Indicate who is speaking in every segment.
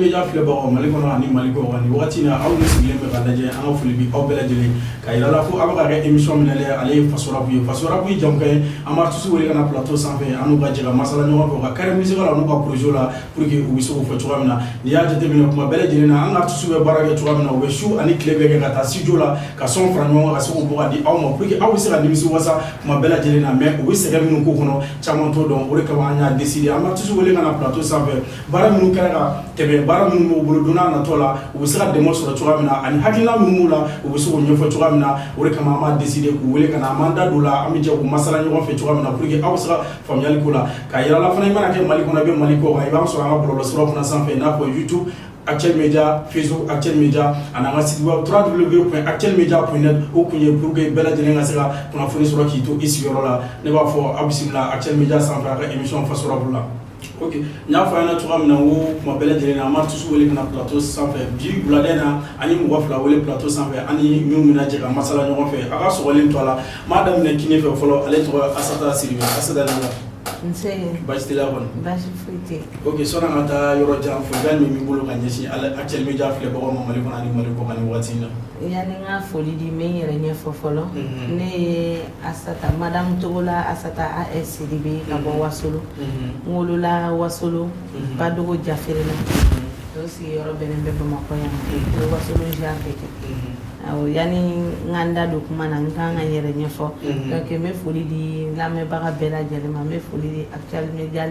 Speaker 1: Actuel Media filɛbagaw Mali kɔnɔ ani Mali kɔkan, nin wagati in na, aw ni sigilen bɛ ka lajɛ, an ka foli bi aw bɛɛ lajɛlen ka yira la ko aw bɛ ka kɛ émission min lajɛ, ale ye Faso Rap ye. Faso Rap ye jamukan ye, an bɛ artiste wele ka na plateau sanfɛ, an n'u ka jɛ ka masala ɲɔgɔn fɛ u ka carrière musicale la, n'u ka projet la, pour que u bɛ se k'o fɔ cogoya min na. N'i y'a jateminɛ, kuma bɛɛ lajɛlen na, an ka artiste bɛ baara kɛ cogoya min na, u bɛ su ani tile bɛɛ kɛ ka taa studio la ka son fara ɲɔgɔn kan, ka se k'o bɔ ka di aw ma, pour que aw bɛ se ka nimisi wasa kuma bɛɛ lajɛlen na. Mais u bɛ sɛgɛn minnu k'o kɔnɔ, caman t'o dɔn. O de kama an y'a décider an bɛ artiste wele ka na plateau sanfɛ, baara minnu kɛra ka tɛmɛ, baara minnu b'u bolo don n'a natɔ la, u bɛ se ka dɛmɛ sɔrɔ cogoya min na, ani hakilina minnu b'u la, u bɛ se k'o ɲɛfɔ cogoya min na. O de kama an b'a décider k'u wele ka na, an b'an da don o la, an bɛ jɛ k'u masala ɲɔgɔn fɛ cogoya min na, pour que aw bɛ se ka faamuyali k'o la. Ka yira la fana, i mana kɛ Mali kɔnɔ, i bɛ Mali kɔ kan, i b'an sɔrɔ an ka bɔlɔlɔsiraw fana sanfɛ, i n'a fɔ YouTube Actuel Media, Facebook Actuel Media, ani an ka site web www.actuelmedia.net. O kun ye pour que bɛɛ lajɛlen ka se ka kunnafoni sɔrɔ k'i to i sigiyɔrɔ la. Ne b'a fɔ aw bisimila Actuel Media sanfɛ, a ka émission Faso Rap la. Ok, n y'a fɔ a ɲɛna cogoya min na ko kuma bɛɛ lajɛlen na, an bɛ artiste wele ka na plateau sanfɛ. Bi wulada in na, an ye mɔgɔ fila wele plateau sanfɛ, an ni minnu bɛna jɛ ka masala ɲɔgɔn fɛ. A ka sɔgɔlen to a la. N b'a daminɛ kini fɛ fɔlɔ, ale tɔgɔ Asata Sidibe. Asata, ne la.
Speaker 2: Nse.
Speaker 1: Baasi t'i la kɔni?
Speaker 2: Baasi foyi tɛ yen.
Speaker 1: Ok, sɔnni an ka taa yɔrɔ jan, folikan jumɛn b'i bolo ka ɲɛsin Actuel Media filɛbagaw ma Mali kɔnɔ ani Mali kɔkan nin waati in na?
Speaker 2: Yanni n ka foli di, n bɛ n yɛrɛ ɲɛfɔ fɔlɔ. Ne ye Asata, Madame Togola Asata AS Sidibe, ka bɔ Wasolo. N wolola Wasolo, Badogo Jafere la. O sigiyɔrɔ bɛnnen bɛ Bamakɔ yan ma. N ye Wasolo ziya bɛɛ kɛ. Awɔ, yanni n ka n da don kuma na, n kan ka n yɛrɛ ɲɛfɔ. Donc n bɛ foli di n lamɛnbaga bɛɛ lajɛlen ma, n bɛ foli di Actuel Media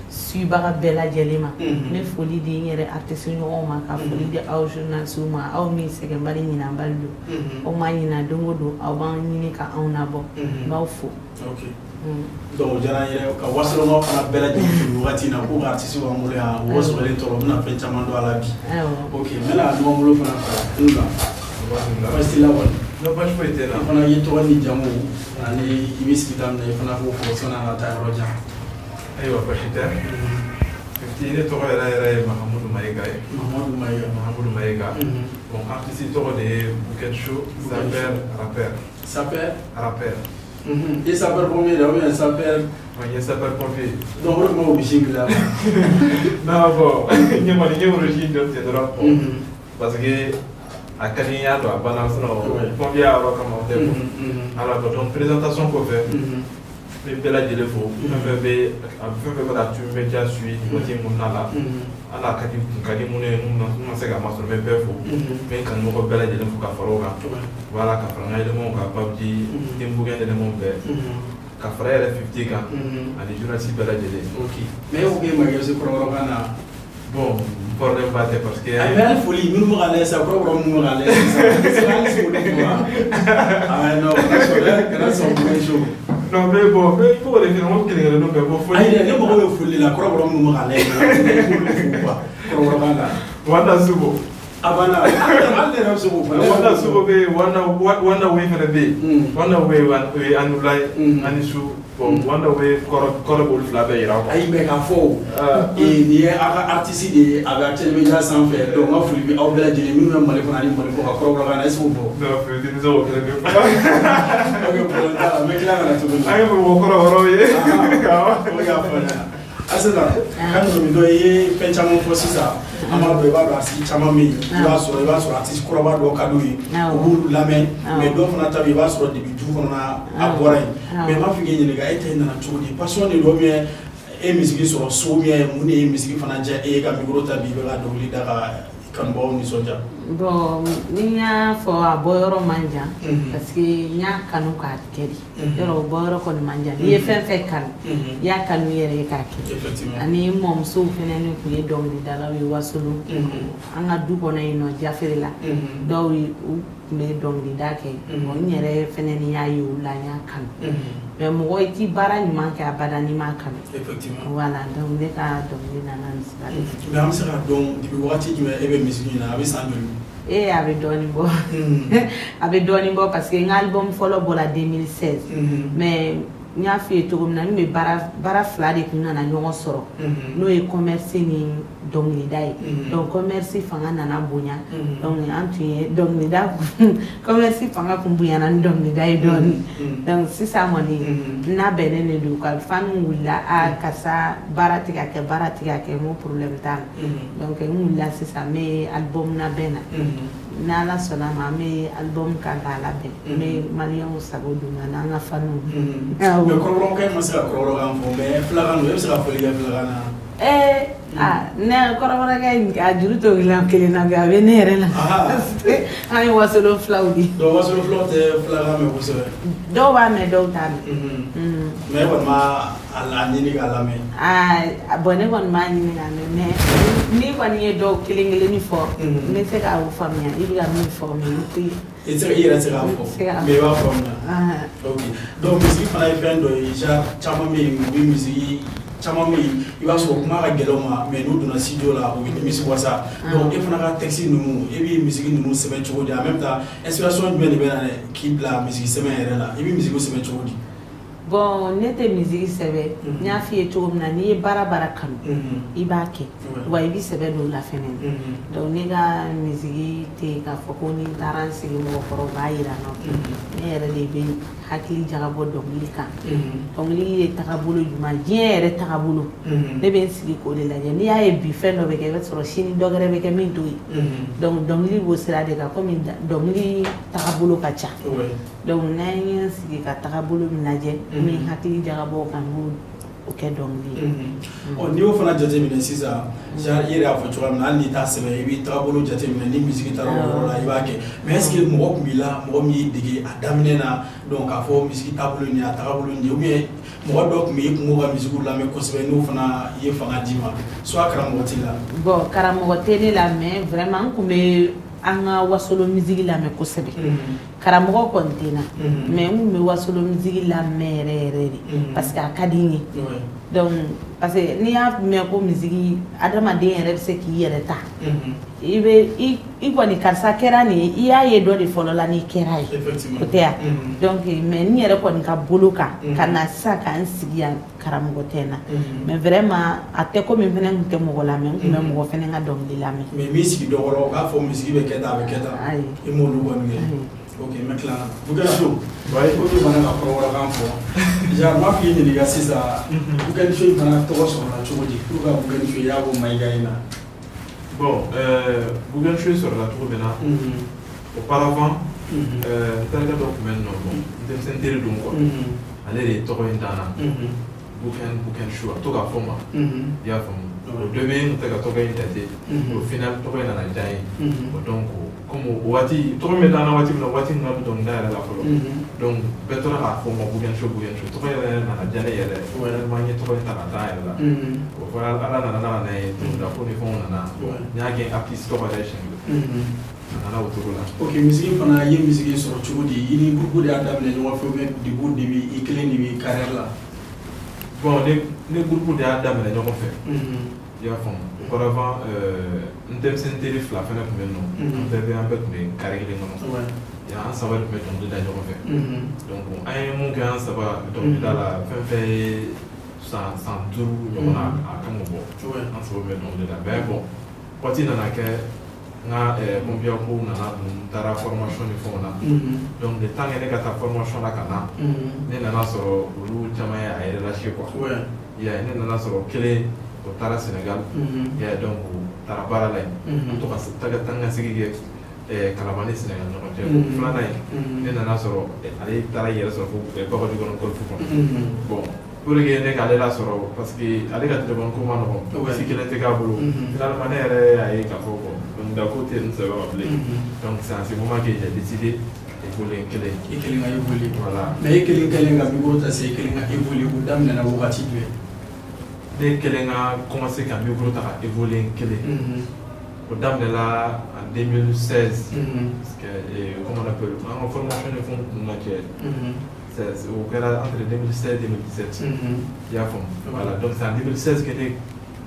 Speaker 2: suibaga bɛɛ lajɛlen ma, n bɛ foli di n yɛrɛ artiste ɲɔgɔnw ma, ka foli di aw journalistes ma, aw min sɛgɛnbali ɲinanbali don. Aw ma ɲina, don o don aw b'an ɲini ka anw nabɔ. N b'aw fo.
Speaker 1: Ok, donc o diyara n ye ka Wasolonkaw fana bɛɛ lajɛlen fo nin wagati in na, k'u ka artiste b'an bolo yan, o sɔgɔlen tɔrɔ, u bɛna fɛn caman dɔn a la bi. Ok, n bɛna ɲɔgɔn bolo fana fara n la. Baasi t'i la kɔni?
Speaker 3: Non, baasi foyi tɛ n na.
Speaker 1: I fana y'i tɔgɔ ni jamu ani i bɛ sigida min na, i fana k'o fɔ sɔnni an ka taa yɔrɔ jan.
Speaker 3: Ayiwa, baasi tɛ. Fifti, ne tɔgɔ yɛrɛ yɛrɛ ye Mahamudu Mayiga ye.
Speaker 1: Mahamudu Mayiga.
Speaker 3: Mahamudu Mayiga. Bon, artiste tɔgɔ de ye Bouquet Show, sapeur rappeur.
Speaker 1: Sapeur?
Speaker 3: Rappeur.
Speaker 1: I sapeur pompier de ou bien sapeur?
Speaker 3: Ouais, n ye sapeur pompier.
Speaker 1: Donc o de tun b'o misi in bila.
Speaker 3: Non, bon, n ye kɔni n ye worosiji dɔ tigɛ dɔrɔn. Parce que a ka di n y'a dɔn a banna, sinon pompier y'a yɔrɔ kama o tɛ quoi. Alors donc présentation kɔfɛ, n bɛ bɛɛ lajɛlen fo, fɛn fɛn bɛ fɛn fɛn bɛ ka Actuel Media suit nin waati in kɔnɔna la. Hali a ka di kun ka di minnu ye, minnu ma se ka masɔrɔ, n bɛ bɛɛ fo. N bɛ n kanumɔgɔ bɛɛ lajɛlen fo ka fara o kan. Voilà, ka fara n ka éléments kan, Babji, Team Bouquet éléments bɛɛ. Ka fara yɛrɛ Fifti kan ani journaliste bɛɛ lajɛlen.
Speaker 1: Ok, mais e ko k'e ma kɛ se kɔrɔbɔrɔkan na.
Speaker 3: Bon, problème ba tɛ parce que
Speaker 1: Ayi, mais hali foli minnu bɛ k'a lajɛ sisan, kɔrɔbɔrɔ minnu bɛ k'a lajɛ sisan, est-ce que hali se k'olu fo wa? Ah non, kana sɔn dɛ, kana sɔn Bouquet Show.
Speaker 3: Non, mais bon, mais il faut que les gens kelen kelenninw bɛɛ bɔ foli.
Speaker 1: Ayi dɛ, ne mago bɛ foli de la, kɔrɔbɔrɔ minnu bɛ k'a lajɛ, i b'olu fo quoi, kɔrɔbɔrɔkan na.
Speaker 3: Wanda Subo.
Speaker 1: A banna, hali ne yɛrɛ bɛ se k'o fɔ.
Speaker 3: Wanda Subo bɛ yen, Wanda Wey fana bɛ yen. Wanda Wey o ye Anula ye, ani su. Bon, Wanda Wey kɔrɔ kɔrɔ b'olu fila bɛɛ yira quoi.
Speaker 1: Ayi, mais k'a fɔ o, ee nin ye aw ka artiste de ye, a bɛ Actuel Media sanfɛ, donc n ka foli bɛ aw bɛɛ lajɛlen minnu bɛ Mali kɔnɔ ani Mali kɔ kan, kɔrɔbɔrɔkan na, est ce que o fɔ?
Speaker 3: Non, Fifti, n tɛ se k'o kelen fɔ.
Speaker 1: Ok, problème t'a la, n bɛ tila ka na tuguni.
Speaker 3: An ye mɔgɔkɔrɔbaw ye.
Speaker 1: O y'a faamuya. Asata, ka nɔgɔn i ye fɛn caman fɔ sisan, an b'a dɔn, i b'a dɔn artiste caman bɛ yen, i b'a sɔrɔ artiste kɔrɔba dɔw ka d'u ye, u b'olu lamɛn, mais dɔw fana ta bɛ yen, i b'a sɔrɔ depuis du kɔnɔna a bɔra yen. Mais n b'a fɔ k'i ɲininka, e ta in nana cogo di? Passion de don ou bien e ye musique sɔrɔ so, ou bien mun de ye musique fana diya e ye ka micro ta bi, i bɛ ka dɔnkili da ka kanubagaw nisɔndiya?
Speaker 2: Bon, ni n y'a fɔ, a bɔyɔrɔ man jan, parce que n y'a kanu k'a kɛ de. Yɔrɔ o bɔyɔrɔ kɔni man jan. N'i ye fɛn fɛn kanu, i y'a kanu i yɛrɛ ye k'a kɛ. Ani n mɔmusow fɛnɛ ni tun ye dɔnkilidalaw ye Wasolo. An ka du kɔnɔ yen nɔ, Jafere la, dɔw u tun bɛ dɔnkilida kɛ. Bon, n yɛrɛ fɛnɛ ni y'a ye olu la, n y'a kanu. Mais mɔgɔ i ti baara ɲuman kɛ abada n'i m'a kanu. Voilà, donc ne ka dɔnkili nana nin sira de fɛ.
Speaker 1: Mais an bɛ se k'a dɔn depuis wagati jumɛn e bɛ musique in na? A bɛ san joli?
Speaker 2: Ee, a bɛ dɔɔnin bɔ, a bɛ dɔɔnin bɔ, parce que n ka album fɔlɔ bɔra 2016, mais N y'a f'i ye cogo min na, n bɛ baara fila de tun nana ɲɔgɔn sɔrɔ, n'o ye commerce ni dɔnkilida ye. Donc commerce fanga nana bonya, donc an tun ye dɔnkilida, commerce fanga tun bonyana ni dɔnkilida ye dɔɔnin. Donc sisan kɔni, n labɛnnen de don ka faniw wulila: a karisa, baara tɛ ka kɛ, baara tɛ ka kɛ. N ko problème t'a la. Donc n wulila sisan, n bɛ album labɛn na. N'Ala sɔnna a ma, an bɛ album kan k'a labɛn, n bɛ maliyɛnw sago d'u ma n'an ka faniw.
Speaker 1: Mais kɔrɔbɔrɔkɛ ma se ka kɔrɔbɔrɔkan fɔ, mais filakan don, e bɛ se ka fɔli kɛ filakan na?
Speaker 2: Aa, ne kɔrɔbɔrɔkɛ, a juru t'o la kelen na, a bɛ ne yɛrɛ la. An ye Wasolo filaw de ye.
Speaker 1: Donc Wasolo filaw tɛ filakan mɛn kosɛbɛ?
Speaker 2: Dɔw b'a mɛn, dɔw t'a mɛn.
Speaker 1: Mais e kɔni ma a ɲini k'a lamɛn?
Speaker 2: Aa bon, ne kɔni m'a ɲini k'a mɛn, mais n'i kɔni ye dɔw kelen kelenni fɔ, n bɛ se k'a faamuya i bɛ ka min fɔ, mais n tɛ.
Speaker 1: I tɛ se, i yɛrɛ tɛ se k'a fɔ, mais i b'a faamuya. Ok, donc musique fana ye fɛn dɔ ye, genre caman bɛ yen, u bɛ musique caman bɛ yen, i b'a sɔrɔ kuma ka gɛlɛn u ma, mais n'u donna studio la, u bɛ nimisi wasa. Donc e fana ka texte ninnu, e bɛ musique ninnu sɛbɛn cogo di? En même temps, inspiration jumɛn de bɛ na k'i bila musique sɛbɛn yɛrɛ la? I bɛ musique sɛbɛn cogo di?
Speaker 2: Bon, ne tɛ musique sɛbɛn. N y'a f'i ye cogo min na, n'i ye baara baara kanu, i b'a kɛ, wa i bɛ sɛbɛ don o la fɛnɛ. Donc ne ka musique tɛ k'a fɔ ko ni n taara n sigi mɔgɔkɔrɔ u b'a yira n na. Ne yɛrɛ de bɛ hakili jagabɔ dɔnkili kan, dɔnkili ye tagabolo jumɛn, diɲɛ yɛrɛ tagabolo, ne bɛ n sigi k'o de lajɛ. N'i y'a ye bi fɛn dɔ bɛ kɛ, i bɛ sɔrɔ sini dɔ wɛrɛ bɛ kɛ min t'o ye. Donc dɔnkili b'o sira de kan, komi dɔnkili tagabolo ka ca. Donc n'an ye n sigi ka tagabolo min lajɛ, n bɛ hakili jagabɔ o kan, n b'o o kɛ dɔnkili ye.
Speaker 1: Ɔ, n'i y'o fana jateminɛ sisan, genre i yɛrɛ y'a fɔ cogoya min na, hali n'i t'a sɛbɛn, i b'i tagabolo jateminɛ, ni musique taara o yɔrɔ la, i b'a kɛ. Mais est ce que mɔgɔ tun b'i la, mɔgɔ min y'i dege a daminɛ na, donc k'a fɔ musique taabolo nin, a tagabolo nin ye, ou bien mɔgɔ dɔ tun bɛ i kun k'o ka musique lamɛn kosɛbɛ, n'o fana ye fanga d'i ma, soit karamɔgɔ t'i la?
Speaker 2: Bon, karamɔgɔ tɛ ne la, mais vraiment n tun bɛ an ka Wasolo musique lamɛn kosɛbɛ. Karamɔgɔ kɔni tɛ n na, mais n tun bɛ Wasolo musique lamɛn yɛrɛ yɛrɛ de, parce que a ka di n ye. Donc parce que n'i y'a mɛn ko musique, adamaden yɛrɛ bɛ se k'i yɛrɛ ta, i bɛ i kɔni karisa kɛra nin ye, i y'a ye dɔ de fɔlɔ la n'i kɛra ye, o tɛ yan. Donc mais n yɛrɛ kɔni ka bolo kan ka na sisan ka n sigi yan, karamɔgɔ tɛ n na, mais vraiment a tɛ komi n fɛnɛ tun tɛ mɔgɔ lamɛn, n tun bɛ mɔgɔ fɛnɛ ka dɔnkili lamɛn.
Speaker 1: Mais min sigi dɔ kɔrɔ u k'a fɔ musique bɛ kɛ tan, a bɛ kɛ tan, i m'olu kɔni kɛ? Ok, maintenant Bouken Show, ko min fana ka kɔrɔbɔrɔkan fɔ, genre n b'a fɔ k'i ɲininka sisan, Bouken Show in fana tɔgɔ sɔrɔla cogo di? Pour que Bouken Show i y'a bɔ Mayiga in na.
Speaker 3: Bon, Bouken Show sɔrɔla cogo min na, auparavant, n terikɛ dɔ tun bɛ yen nɔ, bon, n denmisɛnnin teri don quoi, ale de ye tɔgɔ in d'an na, Bouken, Bouken Show, a to k'a fɔ n ma, i y'a faamu. O dɔ bɛ yen, n tun tɛ ka tɔgɔ in jate, au final tɔgɔ in nana diya n ye. O donc comme o waati tɔgɔ min bɛ d'an na waati min na, waati min na dɔnkilida yɛrɛ la fɔlɔ, donc bɛɛ tora k'a fɔ n ma Bouken Show, Bouken Show, tɔgɔ yɛrɛ nana diya ne yɛrɛ, finalement n ye tɔgɔ in ta ka da yɛrɛ la. O fɔra Ala nana n'a ka na ye, dɔnkilida ko ni fɛnw nana, n y'a kɛ artiste tɔgɔ yɛrɛ siɲɛ kelen, a nana o cogo la.
Speaker 1: Ok, musique fana, i ye musique sɔrɔ cogo di? I ni groupe de y'a daminɛ ɲɔgɔn fɛ ou bien depuis au début i kelen de bɛ carrière la?
Speaker 3: Bon, ne groupe de y'a daminɛ ɲɔgɔn fɛ, i y'a faamu. Auparavant, n denmisɛnnin teri fila fɛnɛ tun bɛ yen nɔ, an bɛɛ tun bɛ carré kelen kɔnɔ, an saba de tun bɛ dɔnkili da ɲɔgɔn fɛ. Donc an ye mun kɛ, an saba dɔnkilida la, fɛn fɛn ye san 5 ɲɔgɔn na, a kan k'o bɔ, an saba bɛ dɔnkili da. Mais bon, waati nana kɛ, n ka pompier kow nana don, n taara formation ni fɛnw na. Donc le temps que ne ka taa formation na ka na, ne nana sɔrɔ olu caman ye a relâché quoi. I y'a ye, ne nana sɔrɔ kelen o taara Sénégal, i y'a ye, donc o taara baara la yen, to ka taa n ka segi kɛ Kalaban ni Sénégal ɲɔgɔn cɛ. Filanan in, ne nana sɔrɔ ale taara i yɛrɛ sɔrɔ fo Bakɔjikɔrɔni golf kɔnɔ. Bon, pour que ne k'ale lasɔrɔ, parce que ale ka téléphone ko ma nɔgɔn, puce kelen tɛ k'a bolo. Finalement ne yɛrɛ y'a ye k'a fɔ bon, dɔnkilida ko tɛ n sɛbɛ ma bilen. Donc c'est en ce moment que j'ai décidé évoluer n kelen.
Speaker 1: I kelen ka évoluer.
Speaker 3: Voilà.
Speaker 1: Mais e kelen kɛlen ka micro ta sisan, i kelen ka évoluer, o daminɛna wagati jumɛn?
Speaker 3: Ne kelen ka commencé ka micro ta ka évoluer n kelen, o daminɛla en 2016, parce que comment on appelle, an ka formation ni fɛnw kun na kɛ, o kɛra entre 2016 et 2017, i y'a faamu. Voilà, donc c'est en 2016 que ne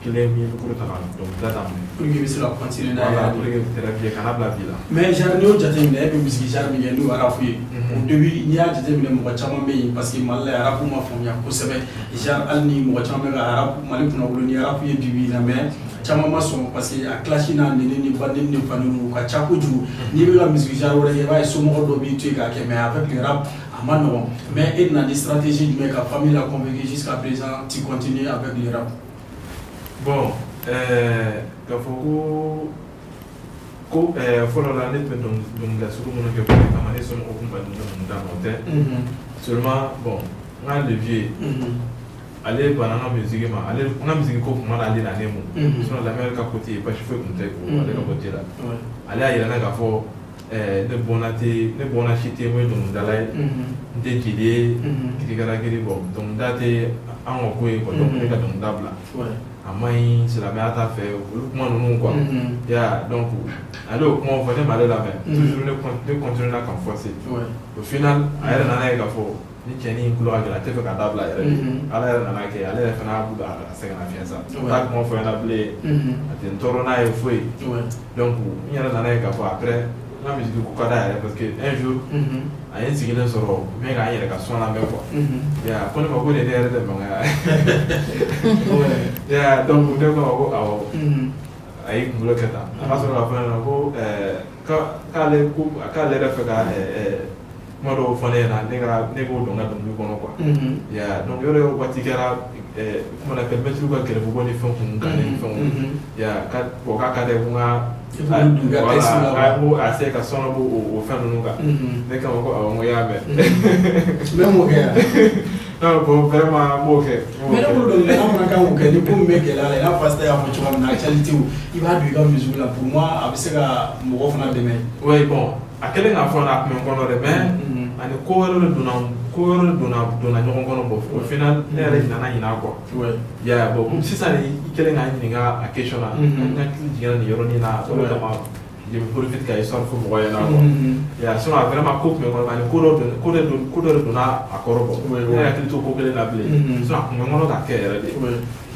Speaker 3: Kelen min micro ta ka dɔnkilida daminɛ.
Speaker 1: Pour que i bɛ se ka continuer n'a ye.
Speaker 3: Voilà, pour que très bien, kana bila bi la.
Speaker 1: Mais genre n'i y'o jateminɛ, e bɛ musique genre min kɛ, n'o ye rap ye, au début, n'i y'a jateminɛ, mɔgɔ caman bɛ yen, parce que Mali la, rap ma faamuya kosɛbɛ. Genre hali ni mɔgɔ caman bɛ ka rap Mali kunnawolo ni rap ye bi bi in na, mais caman ma sɔn, parce que a clash n'a nɛni ni bandeni ni fani ninnu, u ka ca kojugu. N'i bɛ ka musique genre wɛrɛ kɛ, i b'a ye somɔgɔ dɔ b'i to yen k'a kɛ, mais avec le rap, a ma nɔgɔn. Mais e nana ni stratégie jumɛn ka famille la convaincre? Jusqu'à présent, tu continues avec le rap.
Speaker 3: Bon, k'a fɔ ko fɔlɔ la, ne tun bɛ dɔnkilida sugu minnu kɛ ko ne kama, ne somɔgɔw tun ba dɔnkilida ma, o tɛ. Seulement, bon, n ka le vieux, ale banna n ka musique ma. Ale n ka musique ko kun ma n'ale na ne mun. Sinon la mère ka côté, basi foyi tun tɛ o ale ka côté la. Ale y'a yira n na k'a fɔ ne bɔnna tɛ, ne bɔnna si tɛ mun ye dɔnkilidala ye, n tɛ jeli ye, kirikara kiri. Bon, dɔnkilida tɛ an ka ko ye quoi. Donc ne ka dɔnkilida bila, a ma ɲi silamɛya ta fɛ, olu kuma ninnu quoi. Ya, donc ale y'o kumaw fɔ, ne m'ale lamɛn. Toujours ne continue na ka forcer. Au final, a yɛrɛ nana ye k'a fɔ ni cɛnin in tulo ka gɛlɛn, a tɛ fɛ ka dabila yɛrɛ de. Ala yɛrɛ nana kɛ, ale yɛrɛ fana y'a bolo a sɛgɛnna fiɲɛ sa, t'a kuma fɔ ɲɛna bilen, a tɛ n tɔɔrɔ n'a ye foyi. Donc n yɛrɛ nana ye k'a fɔ après, n ka musique ko ka d'a yɛrɛ, parce que un jour, a ye n sigilen sɔrɔ n bɛ k'an yɛrɛ ka son lamɛn quoi. Ya, ko ne ma ko nin ye ne yɛrɛ de mankan ye. Ya, donc ne ko ma ko awɔ. A y'i kunkolo kɛ tan, a ka sɔrɔ k'a fɔ ne ɲɛna ko k'ale ko k'ale yɛrɛ fɛ ka kuma dɔw fɔ ne ɲɛna, ne ka ne k'o don n ka dɔnkili kɔnɔ quoi. Ya, donc yɔrɔ waati kɛra, comment on appelle, maître ka gɛrɛbu ni fɛn kun gannen ni fɛnw. Ya, ka bon, k'a ka di ko n ka voilà, ko a se ka son bɔ o fɛn ninnu kan. Ne kama ko awɔ, n ko y'a mɛn.
Speaker 1: N bɛ m'o kɛ yan.
Speaker 3: Non, bon, vraiment, n b'o kɛ.
Speaker 1: Mais ne bolo, dɔnkilidala fana kan k'o kɛ ni ko min bɛ gɛlɛya la, i n'a fɔ Asita y'a fɔ cogoya min na, actualité, i b'a don i ka musique la. Pour moi, a bɛ se ka mɔgɔ fana dɛmɛ.
Speaker 3: Oui, bon, a kɛlen k'a fɔ a tun bɛ n kɔnɔ dɛ, mais ani ko wɛrɛ de donna, ko wɛrɛ de donna ɲɔgɔn kɔnɔ. Bon, au final, ne yɛrɛ nana ɲinɛ a kɔ. Ya, bon, sisan i kɛlen k'a ɲininka a question na, n hakili jiginna nin yɔrɔnin na, o de kama je me profite ka histoire fɔ mɔgɔw ɲɛna quoi. Ya, sinon vraiment, ko tun bɛ n kɔnɔ, ani ko dɔ de donna a kɔrɔ. Bɔ, ne hakili to ko kelen na bilen, sinon a tun bɛ n kɔnɔ k'a kɛ yɛrɛ de.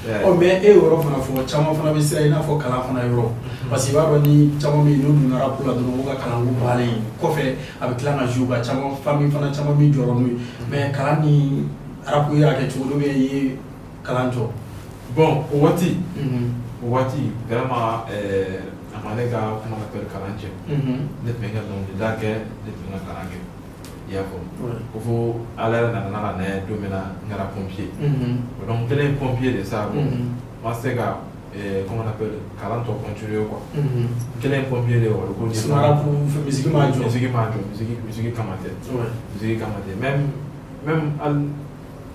Speaker 1: Ɔ, mais e y'o yɔrɔ fana fɔ, caman fana bɛ siran i n'a fɔ kalan fana yɔrɔ, parce que i b'a dɔn ni caman bɛ yen, n'u donna rap la dɔrɔn, u ka kalanko bannen kɔfɛ, a bɛ tila ka jouer ka caman famille fana caman bɛ jɔrɔ n'o ye. Mais kalan ni rap y'a kɛ cogo dɔ bɛ i ye kalan jɔ?
Speaker 3: Bon, o waati vraiment, a ma ne ka comment on appelle, kalan cɛ. Ne tun bɛ n ka dɔnkilida kɛ, ne tun bɛ n ka kalan kɛ, i y'a faamu. Ko fo Ala yɛrɛ nana ka na ye don min na, n kɛra pompier. Donc n kɛlen pompier de sa, bon, n ma se ka comment on appelle, kalan tɔ continuer quoi. N kɛlen pompier de, o ko
Speaker 1: Sinon rap musique m'a jɔ.
Speaker 3: Musique m'a jɔ, musique kama tɛ, musique kama tɛ. Même hali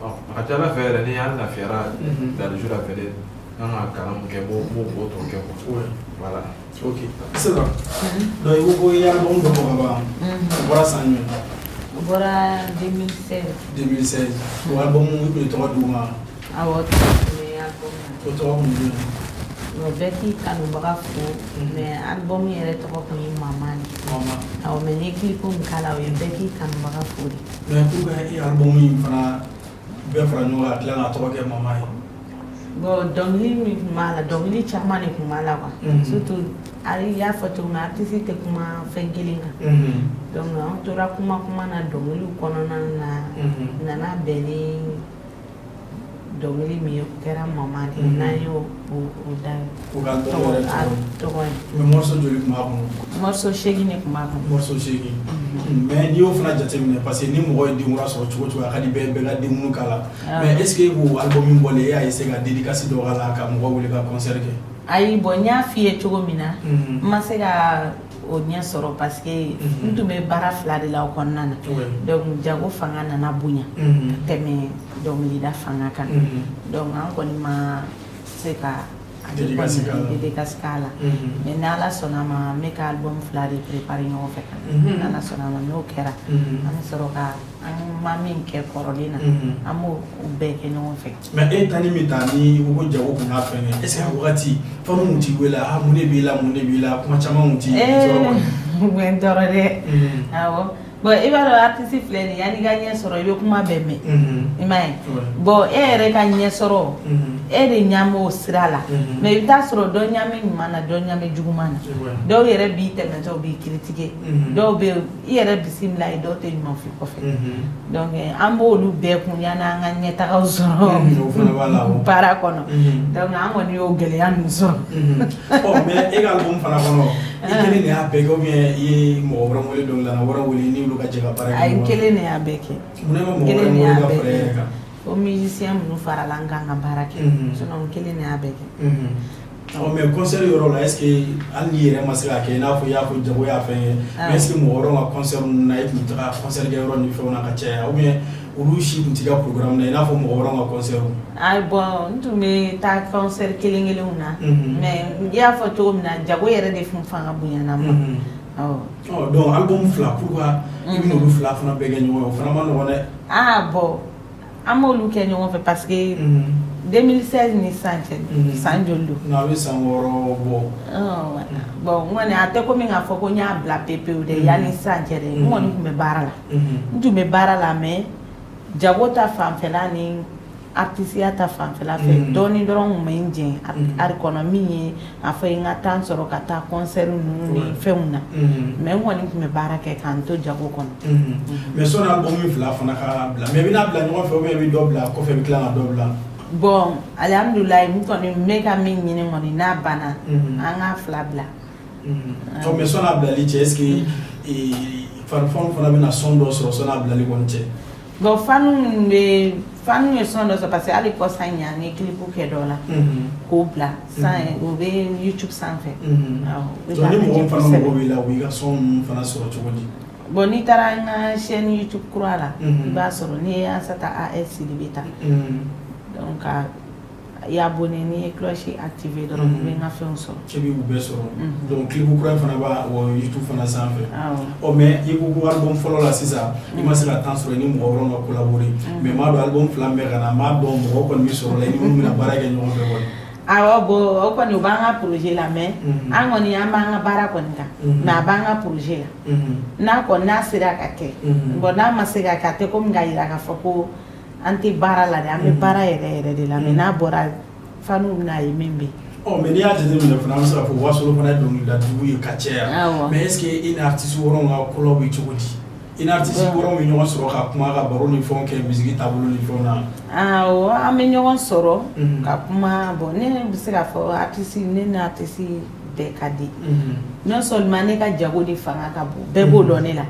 Speaker 3: a ka ca Ala fɛ yɛrɛ, ni an lafiyara dans les jours à venir, n kan ka kalan mun kɛ, n b'o tɔ kɛ quoi. Voilà.
Speaker 1: Ok, sisan donc i ko ko i ye album dɔ bɔ ka ban, o bɔra san jumɛn?
Speaker 2: O bɔra 2016.
Speaker 1: 2016. O album, i tun ye tɔgɔ d'o ma?
Speaker 2: Awɔ, tɔgɔ tun bɛ album na.
Speaker 1: O tɔgɔ kun ye jumɛn ye?
Speaker 2: Bon, bɛɛ k'i kanubaga fo, mais album yɛrɛ tɔgɔ kun ye Mama de.
Speaker 1: Mama.
Speaker 2: Awɔ, mais n ye clip min k'a la, o ye bɛɛ k'i kanubaga fo de.
Speaker 1: Mais pourquoi e ye album in fana bɛɛ fara ɲɔgɔn kan ka tila k'a tɔgɔ kɛ Mama ye?
Speaker 2: Bon, dɔnkili min tun b'a la, dɔnkili caman de tun b'a la quoi. Surtout, i y'a fɔ cogo min, artiste tɛ kuma fɛn kelen kan. Donc an tora kuma na dɔnkiliw kɔnɔna na, nana bɛn ni dɔnkili min ye, o kɛra Mama de ye. N'an y'o o da.
Speaker 1: O ka tɔgɔ yɛrɛ
Speaker 2: tɔgɔ ye.
Speaker 1: Mais morceau joli tun b'a kɔnɔ?
Speaker 2: Morceau 8 de tun b'a kɔnɔ.
Speaker 1: Morceau 8. Mais n'i y'o fana jateminɛ, parce que ni mɔgɔ ye denkura sɔrɔ cogo o cogo, a ka di bɛɛ, bɛɛ ka denkunu k'a la. Mais est ce que e k'o album in bɔlen, e y'a essayer ka dédicace dɔ k'a la ka mɔgɔw wele ka concert kɛ?
Speaker 2: Ayi, bon, n y'a f'i ye cogo min na, n ma se ka o ɲɛ sɔrɔ, parce que n tun bɛ baara fila de la o kɔnɔna na. Donc jago fanga nana bonya ka tɛmɛ dɔnkilida fanga kan. Donc an kɔni ma se ka dédicace k'a la. Mais ni Ala sɔnna a ma, n bɛ ka album fila de préparer ɲɔgɔn fɛ. Ni Ala sɔnna a ma, n'o kɛra, an bɛ sɔrɔ ka an ma min kɛ kɔrɔlen na, an b'o bɛɛ kɛ ɲɔgɔn fɛ.
Speaker 1: Mais e ta ni min ta ni ko ko jago kun y'a fɛn kɛ, est ce que a wagati fɛn kun t'i wele: ah, mun de b'i la, mun de b'i la, kuma caman kun t'i
Speaker 2: sɔrɔ? U bɛ n tɔɔrɔ dɛ, awɔ. Bon, i b'a dɔn, artiste filɛ nin ye, yanni i ka ɲɛ sɔrɔ, i bɛ kuma bɛɛ mɛn, i m'a ye. Bon, e yɛrɛ ka ɲɛ sɔrɔ E de ɲa b'o sira la, mais i bɛ taa sɔrɔ dɔ ɲa bɛ ɲuman na, dɔ ɲa bɛ juguman na. Dɔw yɛrɛ b'i tɛmɛtɔ b'i critiquer, dɔw bɛ i yɛrɛ bisimila ye, dɔw tɛ ɲuman f'i kɔfɛ. Donc an b'olu bɛɛ kun yanni an ka ɲɛtagaw sɔrɔ baara kɔnɔ. Donc an kɔni y'o gɛlɛya ninnu sɔrɔ.
Speaker 1: Ɔ, mais e ka album fana kɔnɔ, i kelen de y'a bɛɛ kɛ ou bien i ye mɔgɔ wɛrɛ wele, dɔnkilidala wɛrɛ wele ni olu ka jɛ ka baara kɛ?
Speaker 2: Ayi, n kelen de y'a bɛɛ kɛ.
Speaker 1: Munna i ma mɔgɔ wɛrɛ wele ka fara e yɛrɛ kan?
Speaker 2: O musicien minnu farala n kan ka baara kɛ, sinon n kelen de y'a bɛɛ kɛ.
Speaker 1: Ɔ, mais concert yɔrɔ la, est ce que hali n'i yɛrɛ ma se k'a kɛ, i n'a fɔ i y'a fɔ jago y'a fɛn ye, mais est ce que mɔgɔ wɛrɛw ka concert ninnu na, e tun bɛ taga concert kɛ yɔrɔ ni fɛnw na ka caya, ou bien olu si tun t'i ka programme na, i n'a fɔ mɔgɔ wɛrɛw ka concert?
Speaker 2: Ayi, bon, n tun bɛ taa concert kelen kelenw na, mais i y'a fɔ cogo min na, jago yɛrɛ de tun fanga bonyana n ma. Awɔ.
Speaker 1: Ɔ, donc album fila, pourquoi i bɛ n'olu fila fana bɛɛ kɛ ɲɔgɔn ye? O fana ma nɔgɔn dɛ.
Speaker 2: Ah bon, an b'olu kɛ ɲɔgɔn fɛ parce que 2016 ni sisan cɛ, san joli don?
Speaker 1: Non, a bɛ san 6 bɔ.
Speaker 2: Bon, n kɔni a tɛ komi k'a fɔ ko n y'a bila pepewu dɛ. Yanni sisan cɛ dɛ, n kɔni tun bɛ baara la, n tun bɛ baara la, mais jago ta fanfɛla ni artisiya ta fanfɛla fɛ, dɔɔni dɔrɔn tun bɛ n jɛn art kɔnɔ, min ye a fɔ n ka temps sɔrɔ ka taa concert ninnu ni fɛnw na. Mais n kɔni tun bɛ baara kɛ k'an to jago kɔnɔ.
Speaker 1: Mais sɔnni album fila fana ka bila, mais i bɛna bila ɲɔgɔn fɛ ou bien i bɛ dɔ bila kɔfɛ, i bɛ tila ka dɔ bila?
Speaker 2: Bon, alihamudulilayi, n kɔni n bɛ ka min ɲini kɔni, n'a banna, an k'a fila bila.
Speaker 1: Ɔ, mais sɔnni a bilali cɛ, est ce que fanw fana bɛna son dɔ sɔrɔ sɔnni a bilali kɔni cɛ?
Speaker 2: Bon, fanu bɛ, fanu ye son dɔ sɔrɔ, parce que hali kɔsa in an ye clip kɛ dɔ la k'o bila san, o bɛ YouTube sanfɛ.
Speaker 1: Awɔ. Ni mɔgɔ fana mago b'i la, u b'i ka son ninnu fana sɔrɔ cogo di?
Speaker 2: Bon, n'i taara n ka chaîne YouTube kura la, i b'a sɔrɔ. N'i ye Asata AS Sidibe ta, donc ka i abonné, n'i ye cloche activé dɔrɔn, i bɛ n ka fɛnw sɔrɔ.
Speaker 1: I b'u bɛɛ sɔrɔ. Donc clip kura in fana b'a YouTube fana sanfɛ. Ɔ, mais i ko ko album fɔlɔ la sisan, i ma se ka temps sɔrɔ i ni mɔgɔ wɛrɛw ka collaborer, mais n m'a dɔn album fila min bɛ ka na, n m'a dɔn mɔgɔ kɔni bɛ sɔrɔ la i ni minnu bɛna baara kɛ ɲɔgɔn fɛ kɔni.
Speaker 2: Awɔ, bon, o kɔni o b'an ka projet la, mais an kɔni an b'an ka baara kɔni kan, mais a b'an ka projet la. N'a kɔni n'a sera ka kɛ, bon, n'a ma se ka kɛ, a tɛ komi k'a jira k'a fɔ ko an tɛ baara la dɛ. An bɛ baara yɛrɛ yɛrɛ de la, mais n'a bɔra, faniw bɛna ye min bɛ yen.
Speaker 1: Ɔ, mais n'i y'a jateminɛ fana, an bɛ se k'a fɔ Wasolo fana ye dɔnkilida dugu ye ka caya, mais est ce que i ni artiste wɛrɛw ka collab bɛ cogo di? I ni artiste wɛrɛw bɛ ɲɔgɔn sɔrɔ ka kuma, ka baro ni fɛnw kɛ musique taabolo ni fɛnw na?
Speaker 2: Awɔ, an bɛ ɲɔgɔn sɔrɔ ka kuma. Bon, ne bɛ se k'a fɔ artiste, ne ni artiste bɛɛ ka di. Non seulement ne ka jago de fanga ka bon, bɛɛ b'o dɔn ne la.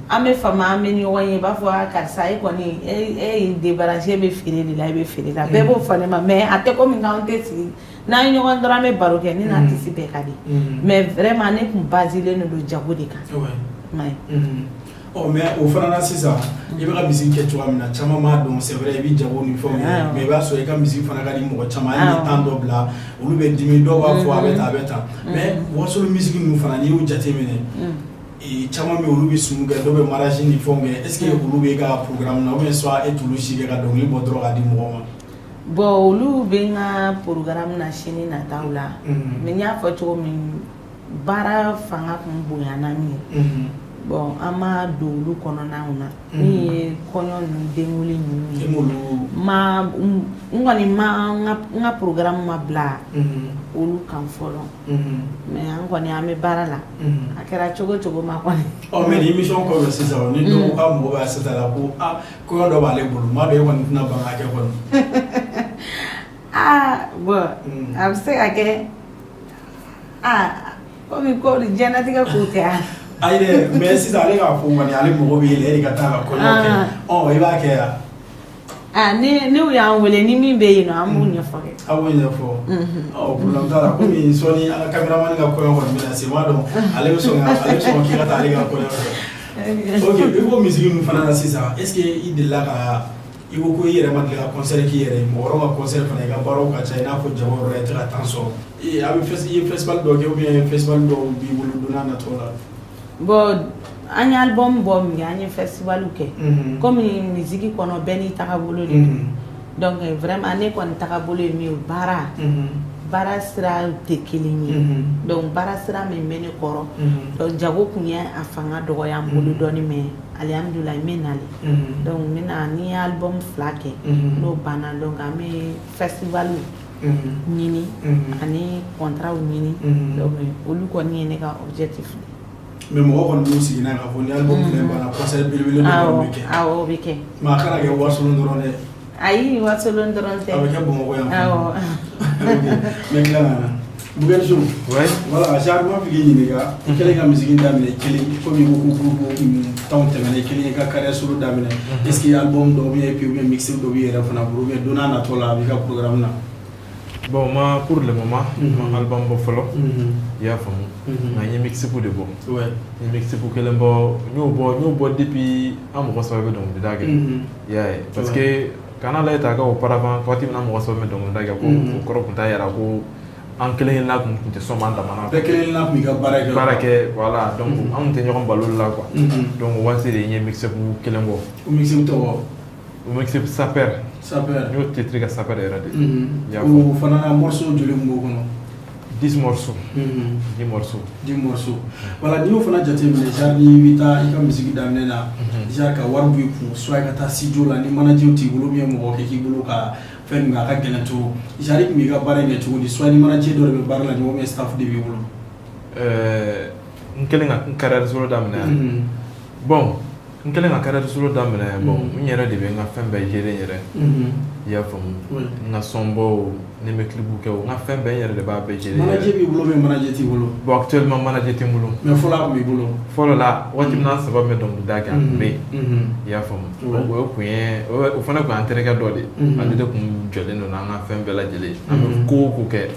Speaker 2: An bɛ fama, an bɛ ɲɔgɔn ye, i b'a fɔ a karisa, e kɔni e ye débranché, e bɛ feere de la, e bɛ feere la, bɛɛ b'o fɔ ne ma. Mais a tɛ komi k'anw tɛ sigi, n'an ye ɲɔgɔn dɔrɔn, an bɛ baro kɛ. Ne ni artiste bɛɛ ka di, mais vraiment ne kun basilen don jago de kan. I m'a ye.
Speaker 1: Ɔ, mais o fana na sisan, i bɛ ka musique kɛ cogoya min na, caman b'a dɔn, c'est vrai, i bɛ jago ni fɛnw kɛ, mais i b'a sɔrɔ i ka musique fana ka di mɔgɔ caman. Hali ni temps dɔ bila, olu bɛ dimi, dɔw b'a fɔ a bɛ tan, a bɛ tan. Mais Wasolo musique ninnu fana, n'i y'u jateminɛ, caman bɛ yen, olu bɛ sun kɛ, dɔw bɛ mariage ni fɛnw kɛ. Est ce que olu bɛ ka programme na, ou bien soit e t'olu si kɛ ka dɔnkili bɔ dɔrɔn k'a di mɔgɔw ma?
Speaker 2: Bon, olu bɛ n ka programme na sini nataw la, mais n y'a fɔ cogo min, baara fanga kun bonyana min ye, bon, an ma don olu kɔnɔnaw na, min ye kɔɲɔ ni denkundi ninnu ye. Ma n kɔni ma n ka programme ma bila olu kan fɔlɔ, mais an kɔni an bɛ baara la, a kɛra cogo cogo ma kɔni.
Speaker 1: Ɔ, mais ni émission kɔfɛ sisan, ni dɔw ka mɔgɔ bɛ Asata la ko aa, kɔɲɔ dɔ b'ale bolo, n b'a dɔn e kɔni tɛna ban k'a kɛ kɔni.
Speaker 2: Aa bon, a bɛ se ka kɛ, aa, komi ko diɲɛlatigɛ ko tɛ yan.
Speaker 1: Ayi dɛ, mais sisan ale k'a fɔ kɔni, ale mago bɛ e la, e de ka taa ka kɔɲɔ kɛ. Ɔ, i b'a kɛ yan?
Speaker 2: Aa, ni n'u y'an wele, ni min bɛ yen nɔ, an b'u ɲɛfɔ kɛ.
Speaker 1: A b'o ɲɛfɔ. Ɔ, problème t'a la, komi sɔɔni an ka caméraman ka kɔɲɔ kɔni bɛna se, n b'a dɔn ale bɛ sɔn k'i ka taa ale ka kɔɲɔ kɛ. Ok, i ko musique ninnu fana na sisan, est ce que i delila ka, i ko ko i yɛrɛ ma deli ka concert k'i yɛrɛ ye, mɔgɔ wɛrɛw ka concert fana, i ka baaraw ka ca, i n'a fɔ jago yɔrɔ la, i tɛ ka temps sɔrɔ, a bɛ i ye festival dɔ kɛ ou bien festival dɔw b'i bolo don n'a nataw la?
Speaker 2: Bon, an ye album bɔ min kɛ, an ye festival kɛ. Komi musique kɔnɔ, bɛɛ n'i tagabolo de don. Donc vraiment ne kɔni tagabolo ye min ye, baara. Baara sira tɛ kelen ye. Donc baara sira min bɛ ne kɔrɔ, donc jago kun ye a fanga dɔgɔya n bolo dɔɔni, mais alihamudulilayi, n bɛ nalen. Donc n bɛna ni ye album fila kɛ, n'o banna, donc an bɛ festival ɲini ani contrat ɲini. Donc olu kɔni ye ne ka objectif ye.
Speaker 1: Mais mɔgɔ kɔni b'u sigi n'a ye k'a fɔ ni album fila in banna, concert belebele dɔ kɔni bɛ kɛ.
Speaker 2: Awɔ, o bɛ kɛ.
Speaker 1: Mais a kana kɛ Wasolon dɔrɔn dɛ.
Speaker 2: Ayi, Wasolon dɔrɔn tɛ.
Speaker 1: A bɛ kɛ Bamakɔ yan.
Speaker 2: Awɔ.
Speaker 1: Ok, n bɛ tila ka na Bouguer Show.
Speaker 3: Ouais.
Speaker 1: Voilà, genre n b'a fɛ k'i ɲininka, i kɛlen ka musique daminɛ kelen, komi i ko ko groupe tanw tɛmɛna, i kelen i ka carrière solo daminɛ, est ce que album dɔ ou bien EP ou bien mixtape dɔ b'i yɛrɛ fana bolo, ou bien don n'a natɔ la a b'i ka programme na?
Speaker 3: Bon, moi, pour le moment, ma album bɔ fɔlɔ, i y'a faamu, nka n ye mixtape de bɔ. N ye mixtape kelen bɔ, n y'o bɔ depuis an mɔgɔ saba bɛ dɔnkilida kɛ. I y'a ye, parce que kana lajɛ ta ka auparavant, waati min na mɔgɔ saba bɛ dɔnkilida kɛ, ko o kɔrɔ tun t'a yira ko an kelen kelenna kun tɛ sɔn an dama na.
Speaker 1: Bɛɛ kelen kelenna kun b'i ka baara kɛ.
Speaker 3: Baara kɛ, voilà. Donc an kun tɛ ɲɔgɔn balo la, quoi. Donc o waati de n ye mixtape kelen bɔ.
Speaker 1: O mixtape tɔgɔ?
Speaker 3: O mixtape Saper.
Speaker 1: Saper.
Speaker 3: N y'o titre kɛ Saper yɛrɛ de. I y'a
Speaker 1: O fana na, morceau joli kun b'o kɔnɔ?
Speaker 3: 10 morceaux. 10 morceaux.
Speaker 1: 10 morceaux. Voilà, n'i y'o fana jateminɛ, genre n'i bɛ taa i ka musique daminɛ na, genre ka wari bɔ i kun, soit i ka taa studio la, ni manager t'i bolo ou bien mɔgɔ kɛ k'i bolo ka fɛn ninnu kɛ, a ka gɛlɛn trop. Genre i tun b'i ka baara in kɛ cogo di? Soit ni manager dɔ de bɛ baara la ɲɔgɔn, ou bien staff de b'i bolo?
Speaker 3: N kɛlen ka n carrière solo daminɛ. Bon, n kɛlen ka carrière solo daminɛ, bon, n yɛrɛ de bɛ n ka fɛn bɛɛ gérer n yɛrɛ. I y'a faamu? N ka son bɔ, ni n bɛ clip kɛ o, n ka fɛn bɛɛ, n yɛrɛ de b'a bɛɛ gérer.
Speaker 1: Manager b'i bolo ou bien manager t'i bolo?
Speaker 3: Bon, actuellement manager tɛ n bolo.
Speaker 1: Mais fɔlɔ a tun b'i bolo?
Speaker 3: Fɔlɔ la, waati min na an saba bɛ dɔnkilida kɛ, a tun bɛ yen. I y'a faamu? O kun ye, o fana kun y'an terikɛ dɔ de ye. Ale de kun jɔlen don n'an ka fɛn bɛɛ lajɛlen ye. An bɛ ko o ko kɛ.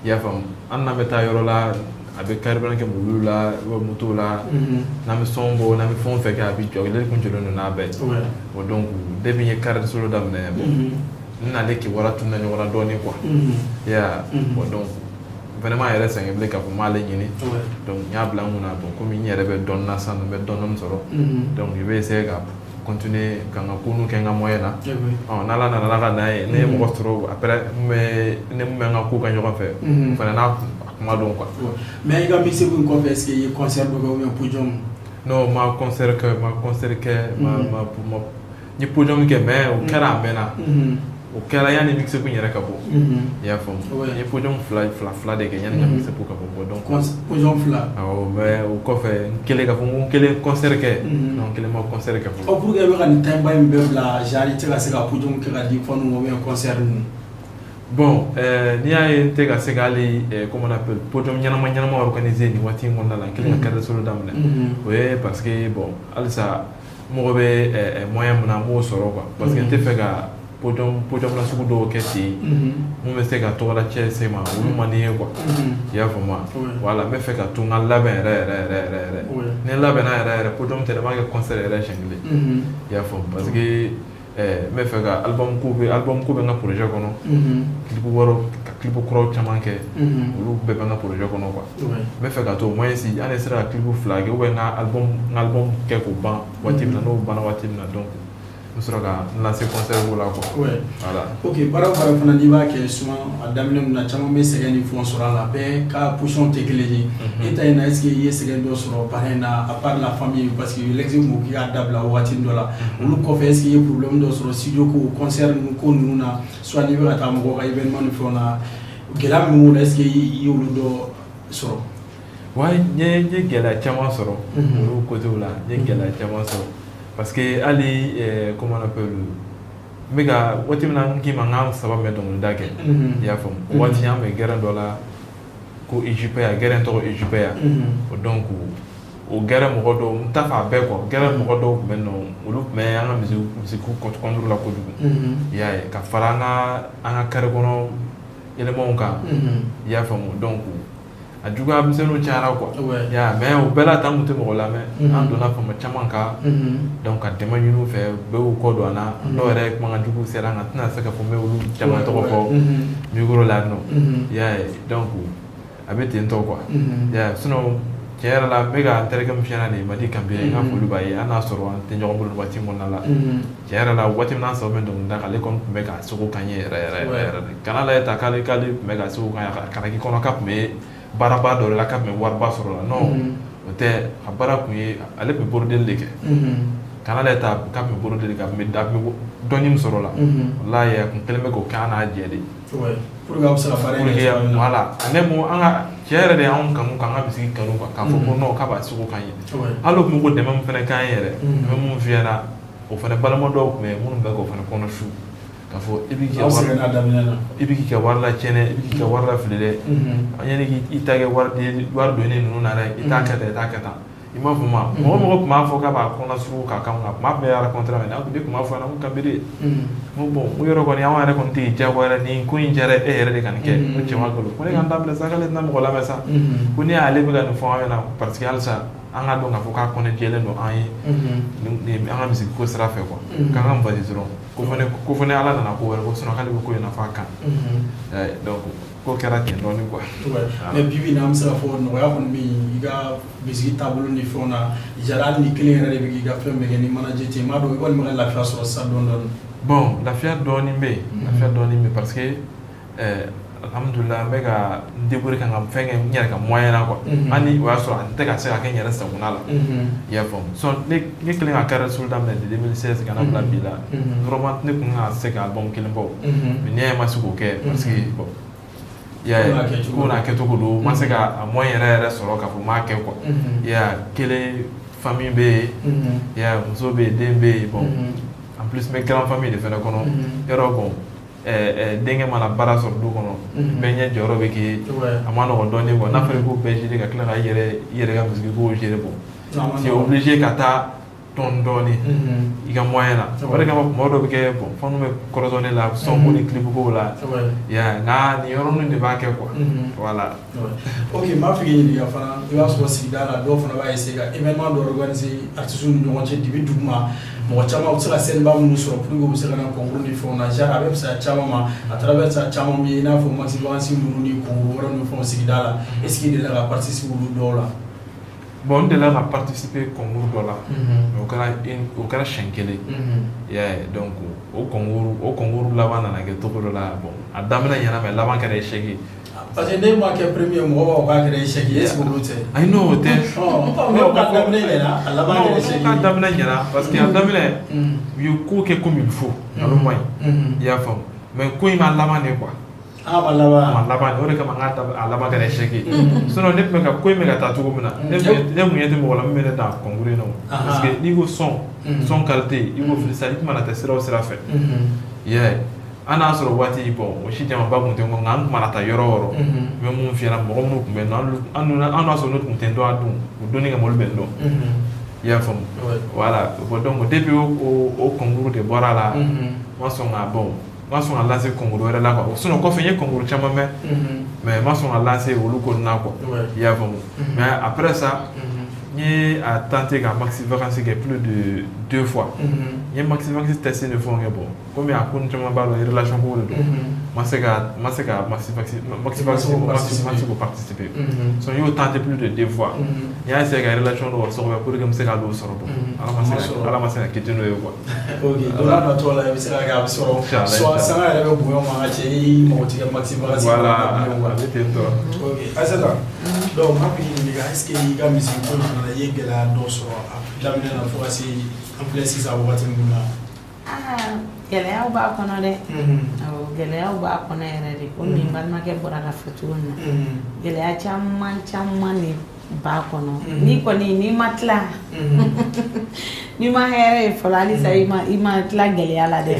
Speaker 3: I y'a faamu? Hali n'an bɛ taa yɔrɔ la, a bɛ carburant kɛ mobili la, moto la. N'an bɛ son bɔ, n'an bɛ fɛn o fɛn kɛ, a bɛ jɔ, ale de kun jɔlen don n'a bɛɛ ye. Bon, donc depuis n ye carrière solo daminɛ, bon, n n'ale kibaruya tununa ɲɔgɔn na dɔɔnin, quoi. I y'a ye? Bon, donc vraiment a yɛrɛ sɛgɛn bilen k'a fɔ n b'ale ɲini. Donc n y'a bila n kunna, bon, komi n yɛrɛ bɛ dɔɔnin na sisan, n bɛ dɔɔnin dɔɔnin sɔrɔ. Donc i bɛ essayer ka continuer ka n ka ko ninnu kɛ n ka moyen na. Ɔ, n'Ala nana n'a ka na ye, ne ye mɔgɔ sɔrɔ après, n bɛ ne mun bɛ n ka ko kɛ ɲɔgɔn fɛ, o fana n'a kuma dɔn, quoi.
Speaker 1: Mais i ka mixtape in kɔfɛ, est ce que i ye concert dɔ kɛ ou bien podium?
Speaker 3: Non, ma concert kɛ, ma concert kɛ, ma n ye podium kɛ, mais o kɛra a mɛnna. O kɛra yanni mixtape in yɛrɛ ka bɔ. I y'a faamu? N ye podium fila fila fila de kɛ yanni ka mixtape ka bɔ, donc.
Speaker 1: Podium fila.
Speaker 3: Awɔ, mais o kɔfɛ, n kɛlen k'a fɔ ko n kelen concert kɛ, non, n kelen ma concert kɛ fɔlɔ.
Speaker 1: Ɔ, pour que i bɛ ka nin temps ba in bɛɛ bila, genre i tɛ ka se ka podium kɛ ka di fans ma ou bien concert ninnu?
Speaker 3: Bon, n'i y'a ye n tɛ ka se ka hali comment on appelle, podium ɲɛnama ɲɛnama organiser nin waati in kɔnɔna la, n kɛlen ka carrière solo daminɛ, o ye parce que bon, halisa n mago bɛ moyen min na, n b'o sɔrɔ, quoi, parce que n tɛ fɛ ka podium na sugu dɔw kɛ ten mun bɛ se ka tɔgɔlacɛ se ma, olu man di n ye, quoi. I y'a faamu wa? Voilà, n bɛ fɛ ka to n ka labɛn yɛrɛ yɛrɛ yɛrɛ yɛrɛ yɛrɛ. Ni n labɛnna yɛrɛ yɛrɛ, podium tɛ dɛ, n b'a kɛ concert yɛrɛ siɲɛ kelen. I y'a faamu? Parce que n bɛ fɛ ka album ko bɛ n ka projet kɔnɔ, clip wɛrɛw, ka clip kuraw caman kɛ, olu bɛɛ bɛ n ka projet kɔnɔ, quoi. N bɛ fɛ ka to au moins si hali ne sera ka clip fila kɛ ou bien n ka album kɛ k'o ban waati min na, n'o banna waati min na, donc n bɛ sɔrɔ ka n lancer concert ko la, quoi. Voilà.
Speaker 1: Ok, baara o baara fana n'i b'a kɛ, souvent a daminɛ ninnu na, caman bɛ sɛgɛn ni fɛnw sɔrɔ a la, bɛɛ ka position tɛ kelen ye. E ta in na, est ce que i ye sɛgɛn dɔ sɔrɔ baara in na, à part la famille? Parce que l'exemple ko k'i k'a dabila waati dɔ la, olu kɔfɛ, est ce que i ye problème dɔ sɔrɔ studio ko, concert ninnu ko ninnu na, soit n'i bɛ ka taa mɔgɔw ka événement ni fɛnw na, gɛlɛya min b'o la, est ce que i y'olu dɔ sɔrɔ?
Speaker 3: Ouais, n ye gɛlɛya caman sɔrɔ olu côté la, n ye gɛlɛya caman sɔrɔ parce que hali comment on appelle, n bɛ ka waati min na n k'i ma n k'an saba bɛ dɔnkilida kɛ, i y'a faamu, o waati an bɛ gɛrɛn dɔ la ko IJPA, gɛrɛn tɔgɔ IJPA. O donc o gɛrɛn mɔgɔ dɔw, n t'a fɔ a bɛɛ quoi, gɛrɛn mɔgɔ dɔw tun bɛ yen nɔ, olu tun bɛ an ka musique contre la kojugu, i y'a ye, ka fara an ka carré kɔnɔ éléments kan, i y'a faamu. Donc a juguya misɛnninw cayara, quoi. I y'a ye, mais o bɛɛ la ta, an tun tɛ mɔgɔ lamɛn, an donna fama caman kan, donc ka dɛmɛ ɲini u fɛ, bɛɛ y'u kɔ don an na. Dɔw yɛrɛ ye kumakan jugu sera an kan, tɛna se ka fɔ n bɛ olu caman tɔgɔ fɔ micro la yan nɔ, i y'a ye. Donc a bɛ ten tɔ, quoi, i y'a ye. Sinon Tiɲɛ yɛrɛ la, n bɛ ka n terikɛ min f'i ɲɛna nin ye, Madi Kanbe, n ka foli b'a ye. Hali n'a sɔrɔ an tɛ ɲɔgɔn bolo nin waati in kɔnɔna la, tiɲɛ yɛrɛ la, waati min na an saba bɛ dɔnkili da, k'ale kɔni tun bɛ k'a seko k'an ye yɛrɛ yɛrɛ yɛrɛ de. Kana lajɛ ta k'ale tun bɛ k'a seko k'an ye, a kana k'i kɔnɔ k'a tun bɛ baaraba dɔ de la, k'a tun bɛ wariba sɔrɔ la. Non, o tɛ. A baara tun ye, ale tun bɛ brodeli de kɛ. Kana lajɛ ta k'a tun bɛ brodeli kɛ, a tun bɛ dɔɔnin min sɔrɔ la, walayi, a tun kɛlen bɛ k'o kɛ an n'a jɛ de.
Speaker 1: Pour que aw bɛ se ka baara in kɛ cogoya min na.
Speaker 3: Voilà, ne mun an ka cɛ yɛrɛ de y'anw kanu, k'an ka musique kanu quoi, k'a fɔ ko non, k'a b'a seko k'an ye. Hali o tun bɛ ko dɛmɛ min fana k'an ye yɛrɛ, n bɛ mun f'i ɲɛna, o fana balima dɔw tun bɛ yen minnu bɛ k'o fana kɔnɔ su k'a fɔ i bɛ k'i ka
Speaker 1: Aw
Speaker 3: wari
Speaker 1: sɛgɛnna a daminɛ na.
Speaker 3: I bɛ k'i ka wari lacɛn dɛ, i bɛ k'i ka wari lafili dɛ, yanni k'i ta kɛ wari di wari donni ninnu na dɛ, i t'a kɛ tan, i t'a kɛ tan, i m'a fɔ ma. Mɔgɔ mɔgɔ tun b'a fɔ k'a b'a kɔnɔ suruku k'a kan, a tun b'a bɛɛ rencontré, mais ne tun b'a fɔ a ɲɛna ko Kanbere, n ko bon, n ko yɔrɔ kɔni, anw yɛrɛ kɔni tɛ diyagoya yɛrɛ, nin ko in diyara e yɛrɛ de ka nin kɛ. Ko cɛ ma golo, ko ne ka n dabila sa, k'ale tɛna mɔgɔ lamɛn sa, ko ne y'ale bɛ ka nin fɔ an ɲɛna parce que halisa an ka dɔn k'a fɔ k'a kɔnɔ jɛlen don an ye ni an ka musique ko sira fɛ quoi, k'an ka vas-y dɔrɔn, ko fana Ala nana ko wɛrɛ ko sinon k'ale bɛ ko in na f'a kan. Donc ko kɛra ten dɔɔnin quoi.
Speaker 1: Mais bi bi in na, an bɛ se k'a fɔ nɔgɔya kɔni bɛ yen i ka musique taabolo ni fɛnw na. Jara, hali ni kelen yɛrɛ de bɛ k'i ka fɛn bɛɛ kɛ ni manager tɛ yen, n b'a dɔn i kɔni bɛ ka lafiya sɔrɔ sisan dɔɔnin dɔɔnin.
Speaker 3: Bon, lafiya dɔɔnin bɛ yen, lafiya dɔɔnin bɛ yen, parce que alhamdulilah, n bɛ ka n débrouiller ka n ka fɛn kɛ n yɛrɛ ka moyen na quoi. Hali ni o y'a sɔrɔ a tɛ ka se ka kɛ n yɛrɛ sagona la, i y'a faamu. Sinon ne kɛlen ka carrière solo daminɛ de 2016 ka na bila bi la, vraiment ne kun ka se ka album kelen bɔ, mais n'i y'a ye n ma se k'o kɛ, parce que bon, i y'a ye, ko n'a kɛcogo don, n ma se ka a moyen yɛrɛ yɛrɛ sɔrɔ k'a fɔ n m'a kɛ quoi. I y'a ye, kelen, famille bɛ yen, i y'a ye, muso bɛ yen, den bɛ yen. Bon, en plus n bɛ grande famille de fɛnɛ kɔnɔ. Yɔrɔ bon, denkɛ mana baara sɔrɔ du kɔnɔ, bɛɛ ɲɛ jɔyɔrɔ bɛ k'i ye, a ma nɔgɔn dɔɔnin quoi. N'a fɔra i k'o bɛɛ gérer ka tila ka i yɛrɛ ka musique ko gérer, bon, tu es obligé ka taa dɔɔnin dɔɔnin i ka moyen na. O de kama kuma dɔw bɛ kɛ, bon, fɛn bɛ kɔrɔtɔ ne la son ko ni clip ko la, i y'a ye, nka nin yɔrɔnin de b'a kɛ quoi, voilà.
Speaker 1: Ok, n b'a fɛ k'i ɲininka fana, i b'a sɔrɔ sigida la, dɔw fana b'a essayer ka événement dɔ organiser artistes ni ɲɔgɔn cɛ dibi duguma, mɔgɔ caman u bɛ se ka scène ba minnu sɔrɔ pour que u bɛ se ka na concours ni fɛnw na. Genre a bɛ fisaya caman ma à travers ça, caman bɛ yen i n'a fɔ Maxi Vacances ninnu ni concours wɛrɛw ni fɛnw sigida la. Est ce que i delila ka participer olu dɔw la?
Speaker 3: Bon, n delila ka participer concours dɔ la, mais o kɛra siɲɛ kelen, i y'a ye. Donc o concours laban nana kɛ cogo dɔ la. Bon, a daminɛ ɲɛna, mais laban kɛra échec ye.
Speaker 1: Parce que ne ma kɛ premier, mɔgɔ b'a fɔ k'a kɛra échec ye, est ce que olu tɛ?
Speaker 3: Ayi, non, o tɛ.
Speaker 1: Ɔ, mais o ka daminɛ ɲɛna, a laban kɛra échec ye.
Speaker 3: K'a daminɛ ɲɛna parce que a daminɛ, u ye ko kɛ comme il faut, nkalon man ɲi, i y'a faamu, mais ko in ma laban de quoi.
Speaker 1: A ma laban.
Speaker 3: A ma laban de, o de kama n k'a a laban kɛra échec ye. Sinon ne tun bɛ ka ko in bɛ ka taa cogo min na, ne tun ɲɛ tɛ mɔgɔ la min bɛ ne dan concours in na o, parce que n'i ko son qualité, i ko freestyle, i tun mana taa sira o sira fɛ, i y'a ye, an n'a sɔrɔ waati, bon, o si jamaba tun tɛ n kɔ, nka an tun mana taa yɔrɔ o yɔrɔ, n bɛ mun f'i ɲɛna, mɔgɔ minnu tun bɛ yen nɔ, an n'a sɔrɔ ne tun tɛ n dɔn a dun, o donni kama olu bɛ n dɔn, i y'a faamu. Voilà, bon, donc depuis o concours de bɔra a la, n ma sɔn ka, bon, n ma sɔn ka lancer concours wɛrɛ la quoi. Sinon kɔfɛ n ye concours caman mɛn, mais n ma sɔn ka lancer olu ko na quoi, i y'a faamu. Mais après ça, n ye a tenté ka Maxi Vacances kɛ plus de deux fois. N ye Maxi Vacances testé ni fɛnw kɛ. Bon, komi a ko ni caman b'a dɔn, relation ko de don, n ma se ka Maxi Vacances ma se k'o participer. So n y'o tenté plus de deux fois, n y'a essayé ka relation dɔw sɔrɔ pour que n bɛ se ka dɔw sɔrɔ. Bon, Ala ma se ka kɛ n'o ye quoi.
Speaker 1: Ok, don n'a nataw la, i bɛ se ka kɛ a bɛ sɔrɔ, soit sanga yɛrɛ bɛ bonya o ma, ka cɛ i mago tɛ kɛ Maxi Vacances.
Speaker 3: Voilà, a bɛ ten tɔ.
Speaker 1: Ok, Aïssata, donc n b'a fɛ k'i ɲininka, est ce que i ka musique ko in fana na, i ye gɛlɛya dɔ sɔrɔ a daminɛ na fo ka se an filɛ sisan wagati min na?
Speaker 2: Aa, gɛlɛyaw b'a kɔnɔ dɛ. Awɔ, gɛlɛyaw b'a kɔnɔ yɛrɛ de, komi n balimakɛ bɔra ka fɔ cogo min na. Gɛlɛya caman caman de b'a kɔnɔ. N'i kɔni n'i ma tila, n'i ma hɛrɛ ye fɔlɔ, halisa i ma tila gɛlɛya la dɛ.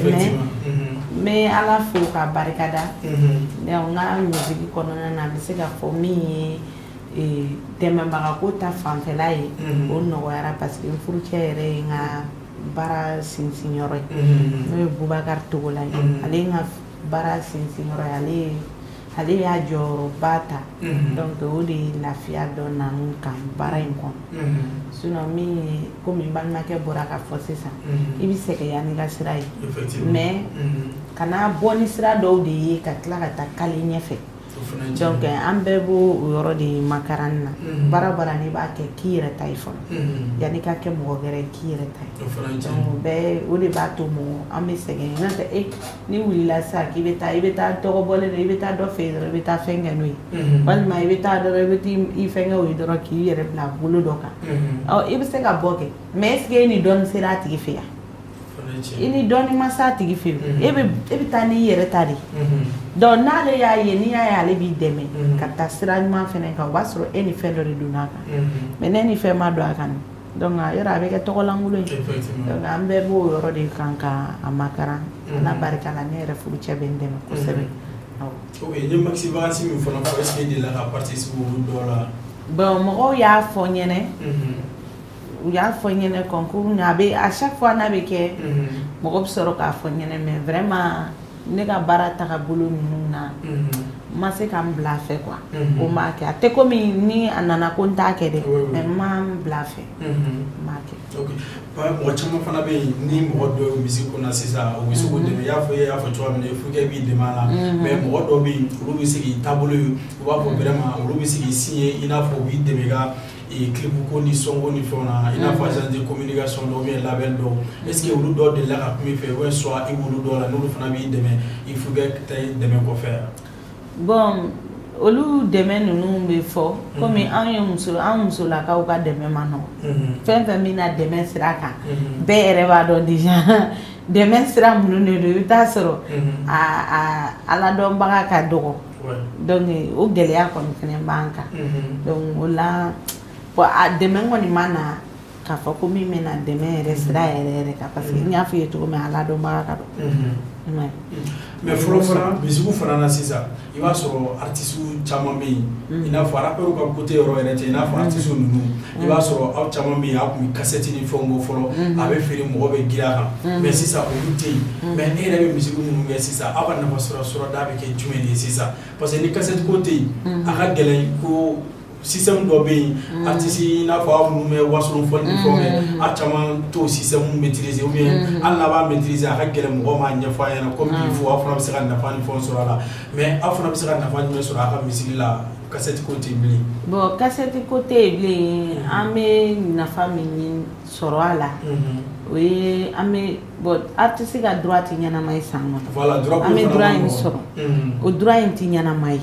Speaker 2: Mais n bɛ Ala fo k'a barikada. Donc n ka musique kɔnɔna na, n bɛ se k'a fɔ min ye dɛmɛbagako ta fanfɛla ye, o nɔgɔyara parce que n furucɛ yɛrɛ ye n ka baara sinsinyɔrɔ ye, n'o ye Bubakari Togola ye. Ale ye n ka baara sinsinyɔrɔ ye, ale y'a jɔyɔrɔba ta. Donc o de ye lafiya dɔ na n kan baara in kɔnɔ. Sinon min ye, komi n balimakɛ bɔra ka fɔ sisan, i bɛ sɛgɛn yanni ka sira ye, mais kana bɔ ni sira dɔw de ye ka tila ka taa kale ɲɛfɛ. Donc an bɛɛ b'o o yɔrɔ de makaranni na. Baara o baara n'i b'a kɛ, k'i yɛrɛ ta ye fɔlɔ yanni ka kɛ mɔgɔ wɛrɛ ye, k'i yɛrɛ ta ye. Donc o bɛɛ, o de b'a to mɔgɔ an bɛ sɛgɛn. N'o tɛ, e ni wulila sisan k'i bɛ taa, i bɛ taa tɔgɔ bɔlen don, i bɛ taa dɔ fɛ yen dɔrɔn, i bɛ taa fɛn kɛ n'o ye, walima i bɛ taa dɔrɔn, i bɛ t'i fɛn kɛ o ye dɔrɔn, k'i yɛrɛ bila bolo dɔ kan. Ɔ, i bɛ se ka bɔ kɛ, mais est ce que e ni dɔɔni sera a tigi fɛ yan? I ni dɔɔni ma s'a tigi fɛ yen, e bɛ taa n'i yɛrɛ ta de ye. Donc n'ale y'a ye, n'i y'a ye ale b'i dɛmɛ ka taa sira ɲuman fɛnɛ kan, o b'a sɔrɔ e ni fɛn dɔ de donna a kan. Mais ne ni fɛn ma don a kan, donc a yɔrɔ a bɛ kɛ tɔgɔlankolon ye. Donc an bɛɛ b'o yɔrɔ de kan ka a makaran. Ala barika la, ne yɛrɛ furucɛ bɛ n dɛmɛ kosɛbɛ, awɔ.
Speaker 1: Ok, n ye Maxi Vacances min fana fɔ, est ce que e delila ka participer olu dɔw la?
Speaker 2: Bon, mɔgɔw y'a fɔ n ɲɛnɛ, u y'a fɔ n ɲɛnɛ concours a bɛ, à chaque fois n'a bɛ kɛ, mɔgɔ bɛ sɔrɔ k'a fɔ n ɲɛnɛ. Mais vraiment, ne ka baara tagabolo ninnu na, n ma se ka n bila a fɛ quoi. Ko n b'a kɛ, a tɛ komi ni a nana ko n t'a kɛ dɛ, mais n ma n bila a fɛ, n b'a kɛ.
Speaker 1: Ok, mɔgɔ caman fana bɛ yen, ni mɔgɔ dɔ ye musique kɔnɔ sisan, u bɛ se k'o dɛmɛ. I y'a fɔ cogoya min na, furucɛ b'i dɛmɛ a la, mais mɔgɔ dɔw bɛ yen, olu bɛ se k'i taabolo ye, u b'a fɔ vraiment olu bɛ se k'i signer, i n'a fɔ u b'i dɛmɛ i ka clip ko ni son ko ni fɛnw na, i n'a fɔ agence de communication dɔw ou bien label dɔw. Est ce que olu dɔw delila ka kuma i fɛ, ou bien soit i b'olu dɔw la, n'olu fana b'i dɛmɛ i furucɛ ta dɛmɛ kɔfɛ?
Speaker 2: Bon, olu dɛmɛ ninnu bɛ fɔ komi anw ye muso, an musolakaw ka dɛmɛ ma nɔgɔn. Fɛn fɛn bɛ na dɛmɛ sira kan, bɛɛ yɛrɛ b'a dɔn déjà dɛmɛ sira minnu de don. I bɛ taa sɔrɔ a aladɔnbaga ka dɔgɔ. Donc o gɛlɛya kɔni fɛnɛ b'an kan. Donc o la, bon, a dɛmɛ kɔni ma na k'a fɔ ko min bɛ na dɛmɛ yɛrɛ sira yɛrɛ yɛrɛ kan, parce que n y'a f'i ye cogo min, a ladɔnbaga ka dɔgɔ.
Speaker 1: Mais fɔlɔ fana, musique fana na sisan, i b'a sɔrɔ artistes caman bɛ yen, i n'a fɔ rappeurs ka côté yɔrɔ yɛrɛ tɛ, i n'a fɔ artistes ninnu, i b'a sɔrɔ aw caman bɛ yen, aw tun bɛ cassette ni fɛnw bɔ fɔlɔ, a bɛ feere, mɔgɔ bɛ girin a kan, mais sisan olu tɛ yen. Mais e yɛrɛ bɛ musique minnu kɛ sisan, aw ka nafa sɔrɔ sɔrɔda bɛ kɛ jumɛn de ye sisan? Parce que ni cassette ko tɛ yen, a ka gɛlɛn ko système dɔ bɛ yen, artiste i n'a fɔ aw minnu bɛ wasolon fɔli ni fɛnw kɛ, aw caman t'o système maîtriser, ou bien hali n'a b'a maîtriser, a ka gɛlɛn mɔgɔw m'a ɲɛfɔ a ɲɛna comme il faut. Aw fana bɛ se ka nafa ni fɛnw sɔrɔ a la, mais aw fana bɛ se ka nafa jumɛn sɔrɔ a ka musique la, cassette ko tɛ yen bilen?
Speaker 2: Bon, cassette ko tɛ yen bilen. An bɛ nafa min sɔrɔ a la, o ye an bɛ, bon, artiste ka droit tɛ ɲɛnama ye san kɔnɔ.
Speaker 1: Voilà, droit.
Speaker 2: An bɛ droit in sɔrɔ, o droit in tɛ ɲɛnama ye,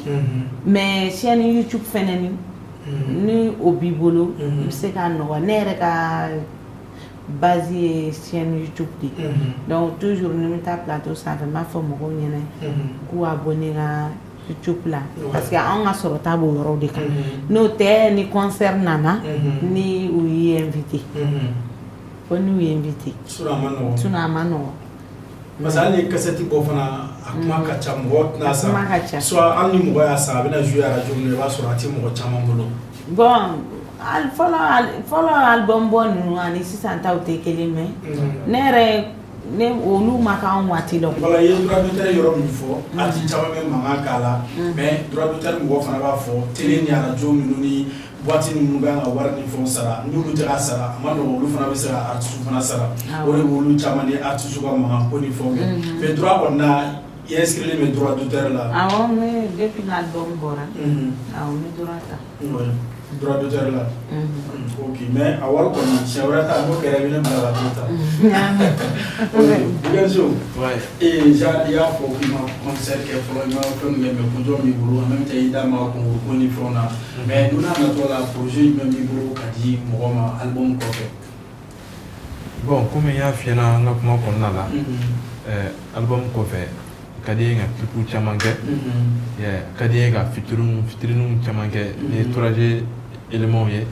Speaker 2: mais chaîne YouTube fɛnɛ ni o b'i bolo, i bɛ se k'a nɔgɔya. Ne yɛrɛ ka base ye chaîne YouTube de ye. Donc toujours ni n bɛ taa plateau sanfɛ, n b'a fɔ mɔgɔw ɲɛna k'u abonné ka YouTube la, parce que anw ka sɔrɔta b'o yɔrɔ de kan. N'o tɛ, ni concert nana, ni u y'i invité, fo n'u y'i invité.
Speaker 1: Sinon a ma nɔgɔn.
Speaker 2: Sinon a ma nɔgɔn.
Speaker 1: Parce que hali ni cassette bɔ fana, a kuma ka ca, mɔgɔ tɛna san.
Speaker 2: Kuma ka ca.
Speaker 1: Soit hali ni mɔgɔ y'a san, a bɛna jouer radio min na, i b'a sɔrɔ a tɛ mɔgɔ caman bolo.
Speaker 2: Bon, hali fɔlɔ, fɔlɔ album bɔ ninnu ani sisan taw tɛ kelen, mais ne yɛrɛ ne, olu ma k'anw waati la.
Speaker 1: Voilà, i ye droit d'auteur yɔrɔ min fɔ, artiste caman bɛ mankan k'a la, mais droit d'auteur mɔgɔw fana b'a fɔ télé ni radio ninnu ni boîte ninnu kan ka wari ni fɛnw sara. N'olu tɛ ka sara, a ma nɔgɔn olu fana bɛ se ka artiste fana sara. O de b'olu caman ni artiste ka mankan ko ni fɛnw kɛ. Mais droit kɔni na, i inscrit bɛ droit d'auteur la?
Speaker 2: Awɔ, n bɛ, depuis l'album bɔra, awɔ, n bɛ droit ta.
Speaker 1: Ouais, droit d'auteur la. Ok, mais a wari kɔni, siɲɛ wɛrɛ ta n'o kɛra, i bɛ ne bila ka t'o ta. Ok, Bougasso.
Speaker 3: Ouais.
Speaker 1: Ee, genre i y'a fɔ k'i ma concert kɛ fɔlɔ, i ma fɛn min kɛ, mais kunjɔ b'i bolo, en même temps i da ma concours ko ni fɛnw na. Mais don n'a natɔ la, projet jumɛn b'i bolo ka di mɔgɔ ma album kɔfɛ?
Speaker 3: Bon, komi n y'a f'i ɲɛna an ka kuma kɔnɔna la, album kɔfɛ, ka di n ye ka clip caman kɛ. Yeah, ka di n ye ka featuring caman kɛ ni 3G éléments ye,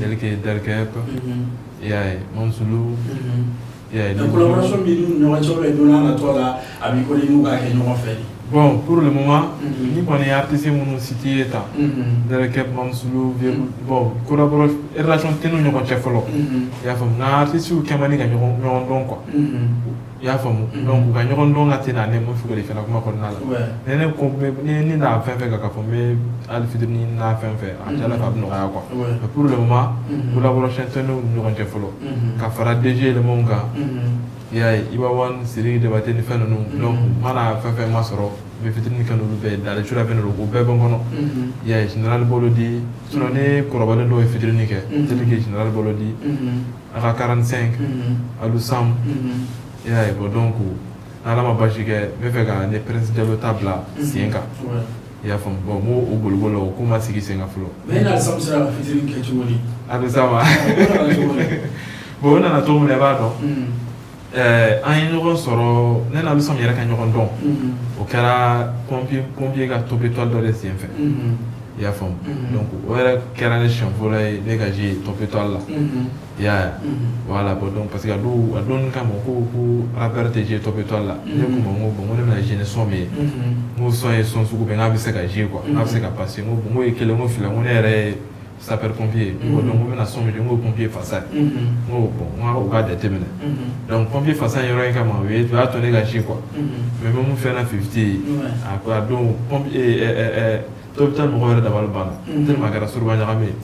Speaker 3: tel que Darkep, i y'a ye, Mamsulu, i y'a ye.
Speaker 1: Mais collaboration b'i n'u ni ɲɔgɔn cɛ, ou bien don n'a natɔ la a b'i ko ni n'u k'a kɛ ɲɔgɔn fɛ de?
Speaker 3: Bon, pour le moment, ni kɔni ye artiste minnu cité ye tan, Darkep, Mamsulu, bon, collaboration relation tɛ n'u ɲɔgɔn cɛ fɔlɔ. I y'a faamu, nka artiste kɛ man di ka ɲɔgɔn dɔn quoi. I y'a faamu, donc u ka ɲɔgɔn dɔn ka teli ani mun fɛ de fɛnɛ kuma kɔnɔna la. Ni ne ko ni ni n'a fɛn fɛn kan k'a fɔ n bɛ hali fitinin n'a fɛn fɛn, a ca Ala fɛ a bɛ nɔgɔya quoi. Mais pour le moment, collaboration tɛ n'u ni ɲɔgɔn cɛ fɔlɔ. Ka fara DG éléments kan, i y'a ye, Iba One, Sidiki Diabaté ni fɛn ninnu. Donc n mana fɛn fɛn ma sɔrɔ, n N bɛ featuring kɛ n'olu bɛɛ ye. Dans les jours à venir, o bɛɛ bɛ n kɔnɔ. I y'a ye, Général Bolodi, sinon ne kɔrɔbalen dɔw ye featuring kɛ, tel que Général Bolodi, Aka 45, Alou Sam. I y'a ye, bon, donc n'Ala ma basi kɛ, n bɛ fɛ ka ne Prince Diallo ta bila sen kan. I y'a faamu? Bon, n b'o o boliboli la, o ko ma sigi sen kan fɔlɔ.
Speaker 1: Mais e n'Alou Sam sera ka featuring kɛ cogo di?
Speaker 3: Alou Sam,
Speaker 1: O nana cogo di?
Speaker 3: Bon, o nana cogo min na, i b'a dɔn, an ye ɲɔgɔn sɔrɔ, ne n'Alou Sam yɛrɛ ka ɲɔgɔn dɔn, o kɛra pompier ka top étoile dɔ de sen fɛ. I y'a faamu? Donc o yɛrɛ kɛra ne siɲɛ fɔlɔ ye ne ka jouer top étoile la. I y'a ye? Voilà. Bon, donc parce que a don kama, ko rappeur tɛ jouer top étoile la. Ne ko ma, n ko bon, n ko ne bɛna jouer ni son min ye, n ko son ye son sugu bɛɛ, n k'a bɛ se ka jouer quoi, n k'a bɛ se ka passer. N ko bon, n ko ye kelen, n ko fila, n ko ne yɛrɛ ye sapeur pompier ye. N ko donc n ko n bɛna son min jouer, n ko pompier fasa ye. N ko bon, n ko u k'a jateminɛ. Donc pompier fasa in yɔrɔ in kama, o y'a to ne ka jouer quoi. Mais n bɛ mun fɛn na, 50 a don pompier top étoile mɔgɔw yɛrɛ dabali banna, tellement a kɛra suruba ɲagami ye.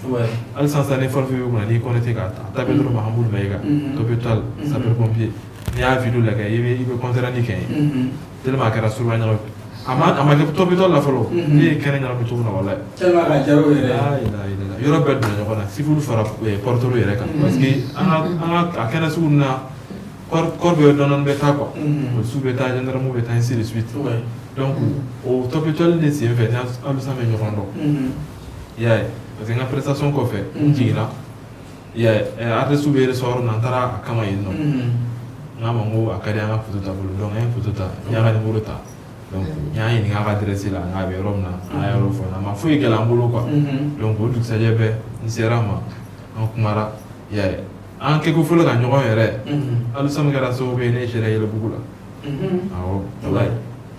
Speaker 3: Hali sisan, ni fɛn fɛn b'i kunna, n'i connecté k'a ta, a tapé dɔrɔn Mahamudu Mayiga, top étoile, sapeur pompier, n'i y'a vidéo lajɛ, i bɛ compte rendu kɛ yen, tellement a kɛra suruba ɲagami. A ma kɛ top étoile la fɔlɔ, ne ye kɛnɛ ɲagami cogo min na, walayi.
Speaker 1: Tellement ka diyara o yɛrɛ ye.
Speaker 3: La ilaha illallah, yɔrɔ bɛɛ donna ɲɔgɔn na, civil fara porteur yɛrɛ kan, parce que an ka a kɛnɛ sugu ninnu na, corps bɛ dɔɔnin bɛ taa quoi, polisiw bɛ taa, gendarme bɛ taa, ainsi de suite. Donc o top étoile de sen fɛ ni Alou Sam bɛ ɲɔgɔn dɔn. I y'a ye? Parce que n ka prestation kɔfɛ, n jiginna, i y'a ye, artiste bɛ recevoir na, n taara a kama yen nɔ. N k'a ma, n ko a ka di an ka photo ta bolo. Donc an ye photo ta, n y'a ka numéro ta, donc n y'a ɲininka a ka adresse la, n k'a bɛ yɔrɔ min na, an y'a yɔrɔ fɔ n ye, a ma foyi gɛlɛya n bolo quoi. Donc o dugusajɛ bɛɛ, n sera a ma, an kumara. I y'a ye, an kɛko fɔlɔ ka ɲɔgɔn yɛrɛ, Alou Sam kɛra sababu ye ne sera Yɛlɛbugu la. Awɔ, walayi,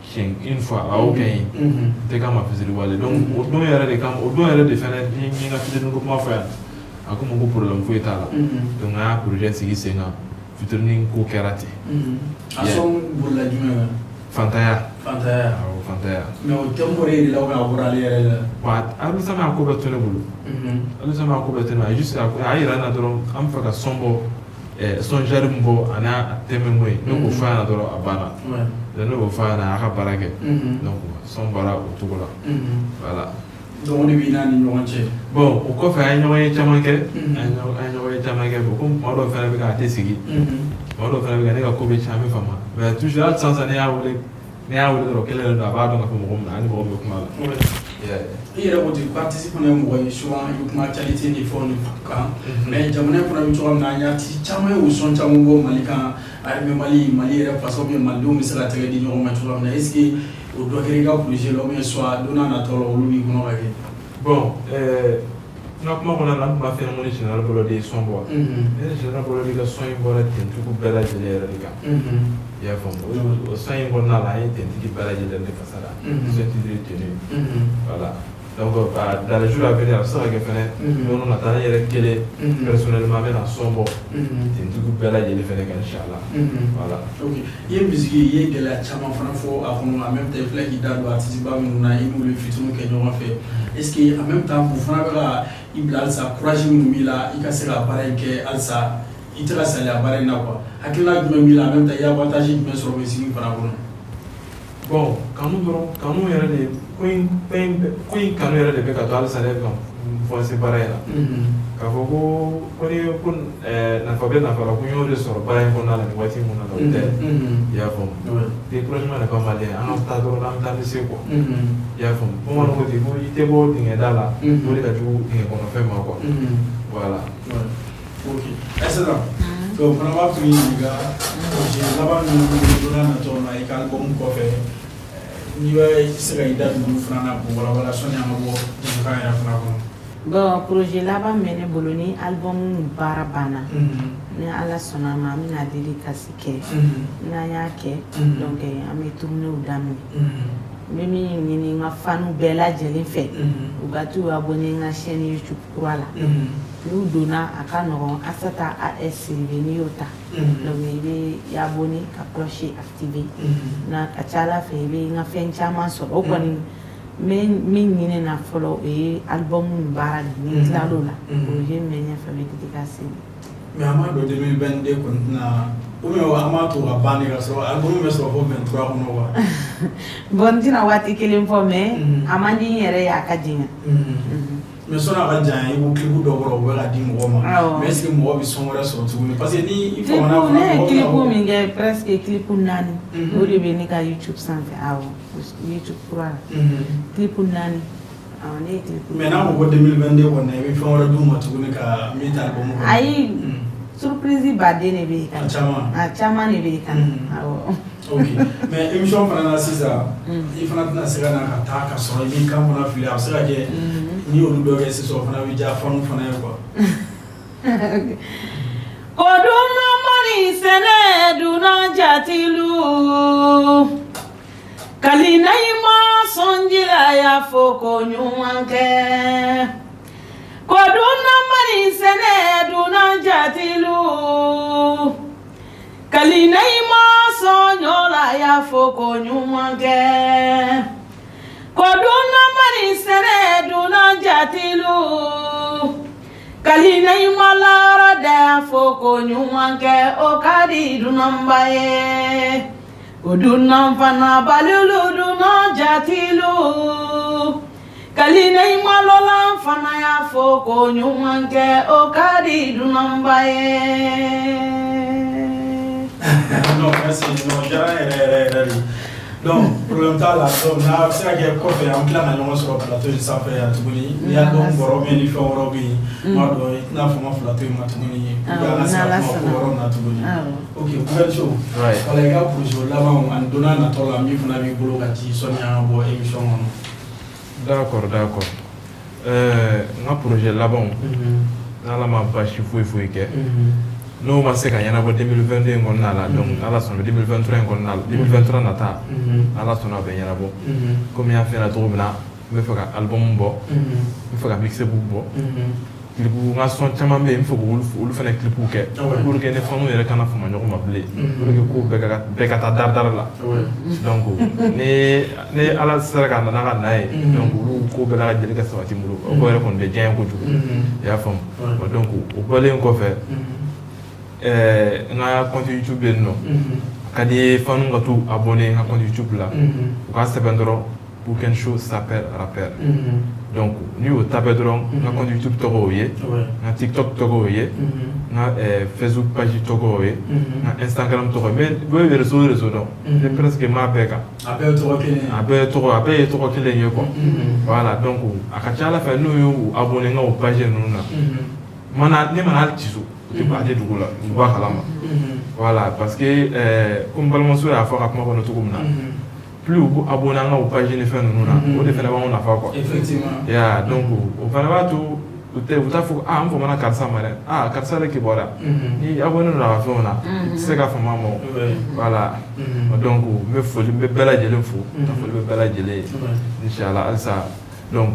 Speaker 3: siɲɛ une fois a y'o kɛ yen, n tɛ k'a ma fitiriwale. Donc o don yɛrɛ de kama, o don yɛrɛ de fɛnɛ ni n ye n ka featuring ko kuma fɔ yan, a ko n ma ko problème foyi t'a la. Donc an y'a projet sigi sen kan, featuring ko kɛra ten.
Speaker 1: A son bolila jumɛn kan?
Speaker 3: Fantanya.
Speaker 1: Fantanya.
Speaker 3: Awɔ, fantanya.
Speaker 1: Mais o thème bɔra e de la ou bien a bɔra ale yɛrɛ de la?
Speaker 3: Wa Alou Sam y'a ko bɛɛ to ne bolo. Alou Sam y'a ko bɛɛ to ne bolo, a juste a y'a yira n na dɔrɔn, an bɛ fɛ ka son bɔ, son genre min bɔ, a n'a thème mun ye, ne k'o fɔ a ɲɛna dɔrɔn, a banna. Donc ne k'o fɔ a ɲɛna, a y'a ka baara kɛ. Donc son bɔra o cogo la. Voilà.
Speaker 1: Donc o de b'i n'a ni ɲɔgɔn cɛ.
Speaker 3: Bon, o kɔfɛ, an ye ɲɔgɔn ye caman kɛ. An ye ɲɔgɔn ye caman kɛ. Bon, komi kuma dɔw fɛnɛ bɛ kɛ, a tɛ sigi. Kuma dɔw fɛnɛ bɛ kɛ, ne ka ko bɛ tiɲɛ, an bɛ fama. Mais toujours, hali sisan, ne y'a wele dɔrɔn, kelen de don, a b'a dɔn k'a fɔ mɔgɔ min na, an ni mɔgɔ min bɛ kuma la.
Speaker 1: I yɛrɛ ko ten ko artiste fana ye mɔgɔ ye, souvent i bɛ kuma actualité ni fɛnw de kan, mais jamana in fana bɛ cogoya min na, an ye artiste caman ye o son caman bɔ Mali kan, armée Mali, Mali yɛrɛ faso bɛ malidenw bɛ se ka tɛgɛ di ɲɔgɔn ma cogoya min na. Est ce que o dɔ kɛra i ka projet la, ou bien soit don n'a nataw la, olu b'i kɔnɔ ka kɛ?
Speaker 3: Bon, n ka kuma kɔnɔna la, n tun b'a fɛ ko ni Général Bɔlɔdi ye son bɔ. Ne ni Général Bɔlɔdi ka son in bɔra tentigi bɛɛ lajɛlen yɛrɛ de kan. I y'a faamu? O son in kɔnɔna la, an ye tentigi bɛɛ lajɛlen de fasa da. Son titre ye tenue. Voilà. Donc dans les jours à venir, a bɛ se ka kɛ fɛnɛ, don dɔ nata, ne yɛrɛ kelen personnellement, n bɛna son bɔ tentigi bɛɛ lajɛlen fɛnɛ kan, inchallah. Voilà.
Speaker 1: Ok, i ye musique, i ye gɛlɛya caman fana fɔ a kɔnɔ. En même temps, i filɛ k'i da don artiste ba minnu na, i n'olu ye featuring kɛ ɲɔgɔn fɛ. Est ce que en même temps, k'u fana bɛ ka i bila halisa, courage minnu b'i la i ka se ka baara in kɛ halisa, i tɛ ka saliya baara in na quoi, hakilina jumɛn b'i la? En même temps, i ye avantage jumɛn sɔrɔ musique fana kɔnɔ?
Speaker 3: Bon, kanu dɔrɔn, kanu yɛrɛ de, ko in kanu yɛrɛ de bɛ ka to halisa ne bɛ ka n forcer baara in na. K'a fɔ ko nafa bɛ nafa la, ko n y'o de sɔrɔ baara in kɔnɔna la nin waati min na, o tɛ. I y'a faamu? Découragement n'est pas malien. An ka taa dɔrɔn, an bɛ taa, an bɛ se quoi. I y'a faamu? Bamananw ko ten ko i tɛ bɔ dingɛ da la, o de ka jugu dingɛ kɔnɔfɛn ma quoi. Voilà.
Speaker 1: Ok, Aïssata, donc fana b'a fɛ k'i ɲininka projet laban minnu b'i bolo don n'a nataw la, i ka album kɔfɛ, n'i bɛ se ka i da don olu fana na k'o walawala sɔnni an ka bɔ jamukan yɛrɛ fana kɔnɔ.
Speaker 2: Bon, projet laban bɛ ne bolo, ni album baara banna, ni Ala sɔnna a ma, an bɛna dédicace kɛ. N'an y'a kɛ, donc an bɛ tournéew daminɛ. N bɛ min ɲini n ka fanu bɛɛ lajɛlen fɛ, u ka t'u abonné n ka chaîne YouTube kura la. N'u donna, a ka nɔgɔn, Asata AS Sidibe, n'i y'o ta, donc i bɛ i abonné ka cloche activer na, ka ca Ala fɛ, i bɛ n ka fɛn caman sɔrɔ. O kɔni, n bɛ min ɲini na fɔlɔ, o ye album baara de ye. Ni n tilal'o la, projet min bɛ ɲɛfɛ, o ye dédicace ye.
Speaker 1: Mais an b'a dɔn 2022 kɔni tɛna, ou bien an b'a to ka ban de ka sɔrɔ album bɛ sɔrɔ fo 23 kɔnɔ quoi.
Speaker 2: Bon, n tɛna waati kelen fɔ, mais a man di n yɛrɛ ye a ka janya.
Speaker 1: Mais sɔnni a ka janya, i ko clip dɔ bɔra, o bɛ ka di mɔgɔw ma.
Speaker 2: Awɔ.
Speaker 1: Mais est ce que mɔgɔ bɛ son wɛrɛ sɔrɔ tuguni? Parce que ni i
Speaker 2: Clip
Speaker 1: famana
Speaker 2: ne ye
Speaker 1: mɔgɔ
Speaker 2: clip
Speaker 1: bɛna fɔ-
Speaker 2: min kɛ, presque clip naani, o de bɛ ne ka YouTube sanfɛ. Awɔ, YouTube kura la, clip naani. Awɔ, ne ye clip
Speaker 1: Mais n'a ko ko 2022 kɔni, i bɛ fɛn wɛrɛ d'u ma tuguni ka min tɛ album kɔnɔ?
Speaker 2: Ayi, surprise baden de bɛ yen ka
Speaker 1: A
Speaker 2: na.
Speaker 1: caman.
Speaker 2: A caman de bɛ yen ka na. Awɔ.
Speaker 1: Ok, mais émission fana na sisan, i fana tɛna se ka na ka taa ka sɔrɔ i b'i kan fana fili. A bɛ se ka kɛ n'i y'olu dɔ kɛ sisan, o fana bɛ diya fanu fana ye quoi.
Speaker 2: Ko dunan mani sɛnɛ, dunan jatilu kalina i ma sɔnjila y'a fɔ ko ɲuman kɛ. Ko dunan mani sɛnɛ, dunan jatilu kalina i ma sɔnjɔla y'a fɔ ko ɲuman kɛ. Ko dunan mani sɛnɛ, dunan jatilu kalina i ma lara da y'a fɔ ko ɲuman kɛ. O ka di dunanba ye, o dunan fana balilu, dunan jatilu kalina i ma lɔlan fana y'a fɔ ko ɲuman kɛ. O ka di dunanba ye.
Speaker 1: Non, merci. Non, diyara n yɛrɛ yɛrɛ yɛrɛ de. Donc problème t'a la. Donc n'a bɛ se ka kɛ kɔfɛ, an tila ka ɲɔgɔn sɔrɔ plateau in sanfɛ yan tuguni. Ni album bɔra ou bien ni fɛn wɛrɛw bɛ yen, n b'a dɔn i tɛna fɔ n ma plateau in ma tuguni, ou bien an ka se ka
Speaker 2: N'Ala
Speaker 1: kuma ko
Speaker 2: sɔnna.
Speaker 1: wɛrɛw na tuguni.
Speaker 2: Awɔ.
Speaker 1: Ok, Bouken Show. Wala i ka projet labanw ani don n'a nataw la, min fana b'i bolo ka di sɔnni an ka bɔ émission kɔnɔ.
Speaker 3: D'accord. N ka projet labanw, n'Ala ma baasi foyi foyi kɛ, n'o ma se ka ɲɛnabɔ 2022 in kɔnɔna la, donc Ala sɔnna, 2023 in kɔnɔna la, 2023 nata, Ala sɔnna, a bɛ ɲɛnabɔ. Komi n y'a f'i ɲɛna cogo min na, n bɛ fɛ ka album bɔ, n bɛ fɛ ka mixtape bɔ, clip, n ka son caman bɛ yen, n bɛ fɛ k'olu olu fana clip kɛ pour que ne fanu yɛrɛ kana fama ɲɔgɔn ma bilen, pour que ko bɛɛ ka taa dari dari la. Donc ni Ala sera ka na n'a ka na ye, donc olu ko bɛɛ lajɛlen ka sabati n bolo, o ko yɛrɛ kɔni bɛ diya n ye kojugu, i y'a faamu. Bon, donc o bɔlen kɔfɛ, n ka compte YouTube bɛ yen nɔ. A ka di n ye fanu ka t'u abonné n ka compte YouTube la. U k'a sɛbɛn dɔrɔn Bouken Show Sapeur Rappeur. Donc n'i y'o tapé dɔrɔn, n ka compte YouTube tɔgɔ o ye, n ka TikTok tɔgɔ o ye, n ka Facebook page tɔgɔ o ye, n ka Instagram tɔgɔ ye. N bɛ réseau réseau dɔn, ne presque n b'a bɛɛ kan.
Speaker 1: A bɛɛ ye tɔgɔ kelen ye.
Speaker 3: A bɛɛ ye tɔgɔ kelen ye quoi. Voilà, donc a ka ca Ala fɛ, n'u y'u abonné n ka o page ninnu na, mana ne mana hali ci so, u tɛ a tɛ dugu la, u b'a kalama. Voilà, parce que komi balimamuso y'a fɔ a ka kuma kɔnɔ cogo min na, plus u b'u abonné an ka o page ni fɛn ninnu na, o de fana b'anw nafa quoi. Ya, donc o fana b'a to u t'a fɔ ko aa, n famana karisa ma dɛ, aa, karisa de kibaruya. Ni abonné don a ka fɛnw na, i tɛ se ka fama a ma o. Voilà, donc n bɛ foli, n bɛ bɛɛ lajɛlen fo, ka foli bɛ bɛɛ lajɛlen ye, inshallah halisa. Donc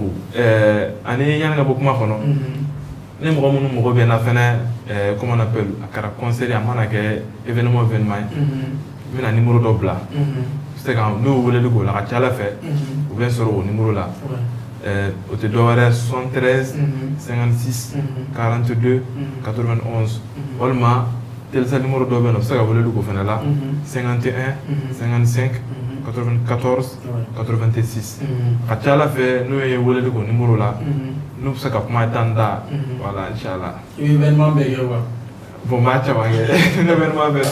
Speaker 3: ani yanni ka bɔ kuma kɔnɔ, ni mɔgɔ minnu mago bɛ n na fɛnɛ, comment on appelle, a kɛra concert ye, a mana kɛ événement o événement ye, n bɛna numéro dɔ bila. U bɛ se ka n'u ye weleli k'o la, a ka ca Ala fɛ, u bɛ n sɔrɔ o numéro la. O tɛ dɔwɛrɛ, 73 56 42 91, walima Telecel numéro dɔ bɛ yen nɔ, u bɛ se ka weleli k'o fana la, 51 55 94 86. A ka ca Ala fɛ, n'u ye weleli k'o numéro la, n'u bɛ se ka kuma tan da. Voilà, inchallah.
Speaker 1: I bɛ événement bɛɛ kɛ quoi.
Speaker 3: Bon, n b'a caman kɛ, événement bɛɛ.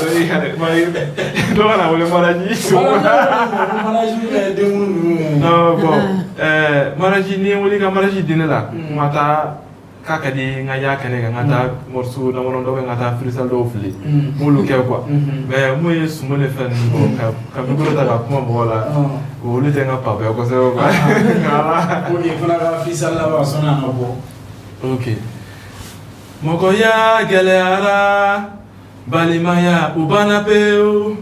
Speaker 3: Dɔ kana wele mariage.
Speaker 1: Mariage kɛ, denkundi ninnu.
Speaker 3: Non, bon, mariage, ni ye wele ka mariage di ne la, n ka taa k'a ka di n ka y'a kɛnɛ kan, n ka taa morceau damadɔ dɔ bɛ, n ka taa freestyle dɔw fili, n b'olu kɛ quoi. Mais mun ye sumo ni fɛn ninnu bɔ ka micro ta ka kuma mɔgɔw la, olu tɛ n ka pape ye kosɛbɛ quoi. Voilà.
Speaker 1: Ok, fana ka freestyle laban sɔnni an ka bɔ.
Speaker 3: Ok. Mɔgɔya gɛlɛyara, balimaya u banna pewu,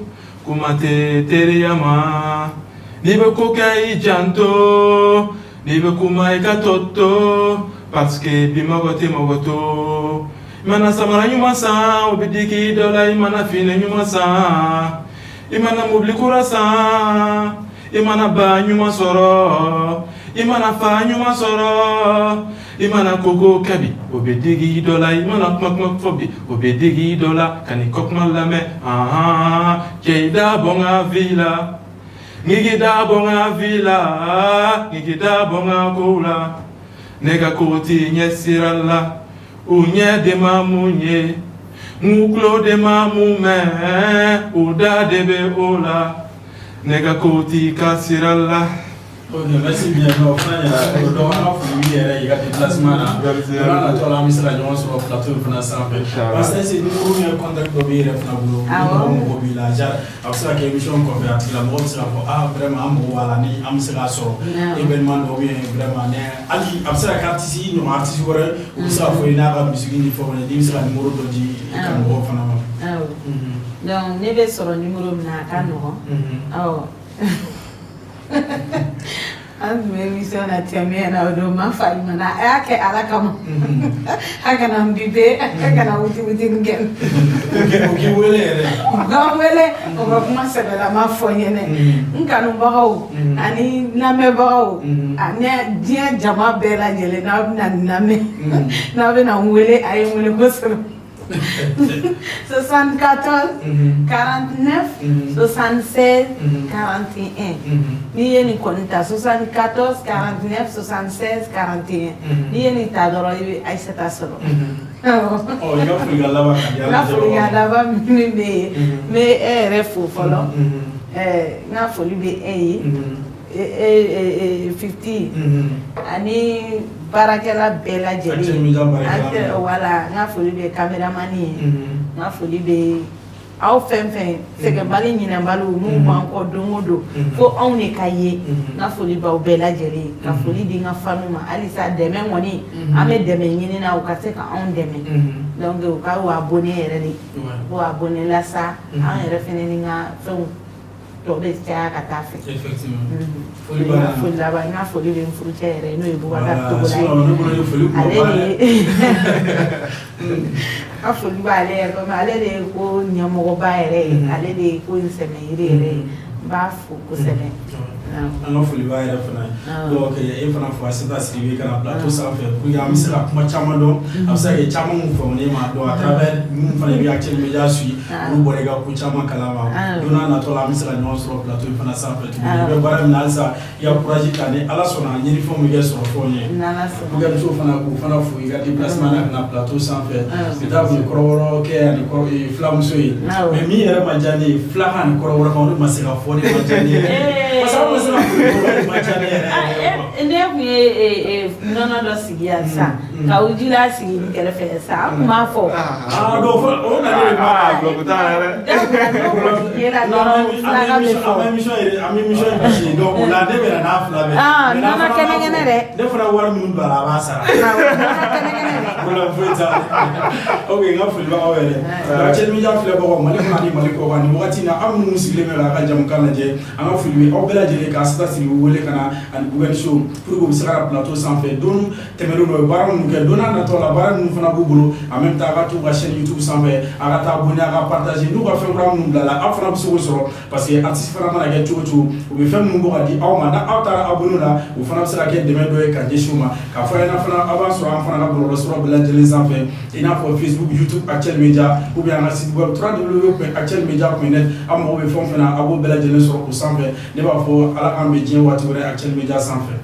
Speaker 3: kuma tɛ teriya ma. N'i bɛ ko kɛ, i janto, n'i bɛ kuma, i ka tɔ to, parce que bi mɔgɔ tɛ mɔgɔ to. I mana samara ɲuman san, o bɛ digi dɔ la. I mana fini ɲuman san, i mana mobili kura san, i mana ba ɲuman sɔrɔ, i mana fa ɲuman sɔrɔ. I mana koko kɛ bi, o bɛ digi dɔ la. I mana kuma kuma fɔ bi, o bɛ digi dɔ la. Ka nin kɔkuma lamɛn, ahan, cɛ, i da bɔ n ka vie la, n k'i da bɔ n ka vie la, n k'i da bɔ n ka kow la. Ne ka ko t'i ɲɛ sira la, u ɲɛ de ma mun ye, n tulo de ma mun mɛn, u da de bɛ o la. Ne ka ko t'i ka sira la.
Speaker 1: Ok, merci bien. Non, fana ɲɛna. Donc an ka foli b'i yɛrɛ ye i ka déplacement na.
Speaker 3: Merci.
Speaker 1: Don n'a nataw la, an bɛ se ka ɲɔgɔn sɔrɔ plateau in fana sanfɛ.
Speaker 3: Inchallah.
Speaker 1: Parce que numéro min ye, contact dɔ b'i yɛrɛ fana bolo. Ni
Speaker 2: Awɔ.
Speaker 1: mɔgɔ mago b'i la, genre a bɛ se ka kɛ émission kɔfɛ, a tigilamɔgɔ bɛ se k'a fɔ ah, vraiment, an mago b'a la, ni an bɛ se k'a sɔrɔ
Speaker 2: Awɔ.
Speaker 1: événement dɔ ou bien vraiment ni hali a bɛ se ka kɛ artiste i ɲɔgɔn artiste wɛrɛ, u bɛ se k'a fɔ i n'a ka musique ni fɛnw ye, n'i bɛ se ka numéro dɔ di i kanubagaw fana ma.
Speaker 2: Awɔ. Donc ne bɛ sɔrɔ numéro min na, a ka nɔgɔn. Awɔ. An tun bɛ émission na cɛ na, o don ma fa ɲuman a y'a kɛ Ala kama. A kana n bipe, a kana wuti wuti kɛ.
Speaker 1: O k'i wele yɛrɛ.
Speaker 2: U ka n wele, o ka kuma sɛbɛlama fɔ n ɲɛnɛ. N kanubagaw ani lamɛnbagaw ani diɲɛ jama bɛɛ lajɛlen, n'aw bɛna nin lamɛn, n'aw bɛna n wele, a ye n wele kosɛbɛ. 74 49 76 41. N'i ye nin kɔni ta, 74 49 76 41, n'i ye nin ta dɔrɔn, i bɛ Ayisata sɔrɔ. Awɔ.
Speaker 1: Ɔ, i ka folikan laban ka di
Speaker 2: N ka folikan laban min bɛ yen, n bɛ e yɛrɛ fo fɔlɔ. N ka foli bɛ e ye, Fifti, ani baarakɛla bɛɛ lajɛlen.
Speaker 1: Actuel Media baarakɛla bɛɛ.
Speaker 2: Wala, n ka foli bɛ caméraman ye, n ka foli bɛ aw fɛn fɛn sɛgɛnbali ɲinɛbaliw minnu b'an kɔ don o don fo anw de ka ye. N ka foli b'aw bɛɛ lajɛlen, ka foli di n ka fanu ma. Halisa dɛmɛ kɔni, an bɛ dɛmɛ ɲini na, u ka se ka anw dɛmɛ. Donc u ka o abonné yɛrɛ de, k'o abonné la sa, an yɛrɛ fɛnɛ ni ka fɛnw tɔ bɛ caya ka taa fɛ.
Speaker 1: Effectivement.
Speaker 2: Foli
Speaker 1: Foli banna.
Speaker 2: Foli laban, n ka foli bɛ n furucɛ yɛrɛ ye, n'o ye Bubakari
Speaker 1: Voilà,
Speaker 2: Togola ye.
Speaker 1: Sinon ne bolo ye foli
Speaker 2: Ale
Speaker 1: kumaba
Speaker 2: de
Speaker 1: dɛ.
Speaker 2: ye, n ka foli b'ale yɛrɛ, komi ale de ye ko ɲɛmɔgɔba yɛrɛ ye, ale de ye ko in sɛmɛyiri yɛrɛ ye. N b'a fo kosɛbɛ.
Speaker 1: An ka foli b'a yɛrɛ fana ye. Donc e fana fo Asata Sidibe ka na plateau sanfɛ pour que an bɛ se ka kuma caman dɔn. A bɛ se ka kɛ caman mun faamu ne ma dɔn à travers minnu fana bɛ Actuel Media suit, olu bɔra i ka ko caman kalama. Don n'a nataw la, an bɛ se ka ɲɔgɔn sɔrɔ plateau in fana sanfɛ tuguni. I bɛ baara min na halisa, i ka courage ta, ni Ala sɔnna, ɲinifɛnw bɛ kɛ sɔrɔ fɛnw ye.
Speaker 2: N'Ala sɔnna.
Speaker 1: Muso fana, k'u fana fo i ka déplacement na ka na plateau sanfɛ. Bi taa kun ye kɔrɔbɔrɔ kɛ ani filamuso ye. Mais min yɛrɛ ma diya ne ye, filakan ani kɔrɔbɔrɔ kan, o de ma se ka fɔ, de ma diya ne ye. Parce que aw ma se ka foli kɛ, o de ma diya ne yɛrɛ yɛrɛ quoi.
Speaker 2: Ne tun ye nɔnɔ dɔ sigi yan sisan, ka ujila sigi n kɛrɛfɛ sisan, an tun b'a fɔ.
Speaker 1: Ah, donc o nana de
Speaker 3: Ah, bloc t'a la yɛrɛ.
Speaker 2: Jagoya n'o kɔni yera dɔrɔn, filakan bɛ
Speaker 1: An
Speaker 2: fɔ.
Speaker 1: bɛ émission yɛrɛ, an bɛ émission in bisi, donc o la ne bɛ na n'a fila bɛɛ.
Speaker 2: Ah,
Speaker 1: Mais n'a
Speaker 2: nɔnɔ
Speaker 1: fana b'a
Speaker 2: kɛnɛ
Speaker 1: fɔ,
Speaker 2: kɛnɛ dɛ.
Speaker 1: Ne fana wari minnu don a la, a b'a sara.
Speaker 2: Awɔ, nɔnɔ kɛnɛ kɛnɛ dɛ.
Speaker 1: Problème foyi t'a la. Ok, n ka foli b'aw yɛrɛ. Donc Actuel Media filɛbagaw, Mali kɔnɔ ani Mali kɔkan, nin wagati in na, aw minnu sigilen bɛ k'a ka jamukan lajɛ, an ka foli bɛ aw bɛɛ lajɛlen ka Asata Sidibe wele ka na ani Bugani Show pour que u bɛ se ka na plateau sanfɛ. Don tɛmɛnenw na, u ye baara minnu kɛ, don n'a nataw la, baara minnu fana b'u bolo. En même temps, a ka t'u ka chaîne YouTube sanfɛ, a ka taa abonné, a ka partager. N'u ka fɛn kura minnu bila la, aw fana bɛ se k'o sɔrɔ, parce que artiste fana mana kɛ cogo cogo, u bɛ fɛn minnu bɔ ka di aw ma, n'a aw taara abonné la, o fana bɛ se ka kɛ dɛmɛ dɔ ye ka ɲɛsin u ma. K'a fɔ a ɲɛna fana, aw b'a sɔrɔ an fana ka bɔlɔlɔsira bɛɛ lajɛlen sanfɛ, i n'a fɔ Facebook, YouTube, Actuel Media, ou bien an ka site web www.actuelmedia.net. Aw mago bɛ fɛn o fɛn na, aw b'o bɛɛ lajɛlen sɔrɔ o sanfɛ. Ne b'a fɔ Ala k'an bɛn diɲɛ waati wɛrɛ Actuel Media sanfɛ.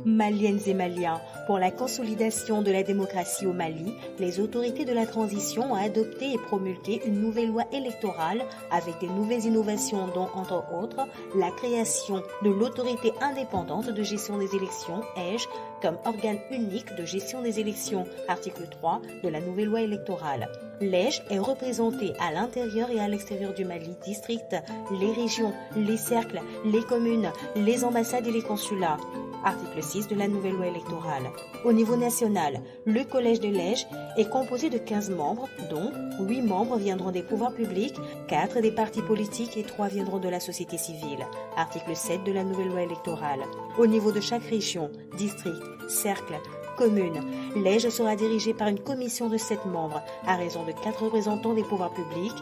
Speaker 4: Maliennes et Maliens, pour la consolidation de la démocratie au Mali, les autorités de la transition ont adopté et promulgué une nouvelle loi électorale avec des nouvelles innovations dont, entre autres, la création de l'autorité indépendante de gestion des élections, AIGE, comme organe unique de gestion des élections, article 3 de la nouvelle loi électorale. L'AIGE est représentée à l'intérieur et à l'extérieur du Mali, district, les régions, les cercles, les communes, les ambassades et les consulats. Article 6 de la nouvelle loi électorale. Au niveau national, le collège de l'EJ est composé de 15 membres, dont 8 membres viendront des pouvoirs publics, 4 des partis politiques et 3 viendront de la société civile. Article 7 de la nouvelle loi électorale. Au niveau de chaque région, district, cercle, commune, l'EJ sera dirigée par une commission de 7 membres, à raison de 4 représentants des pouvoirs publics,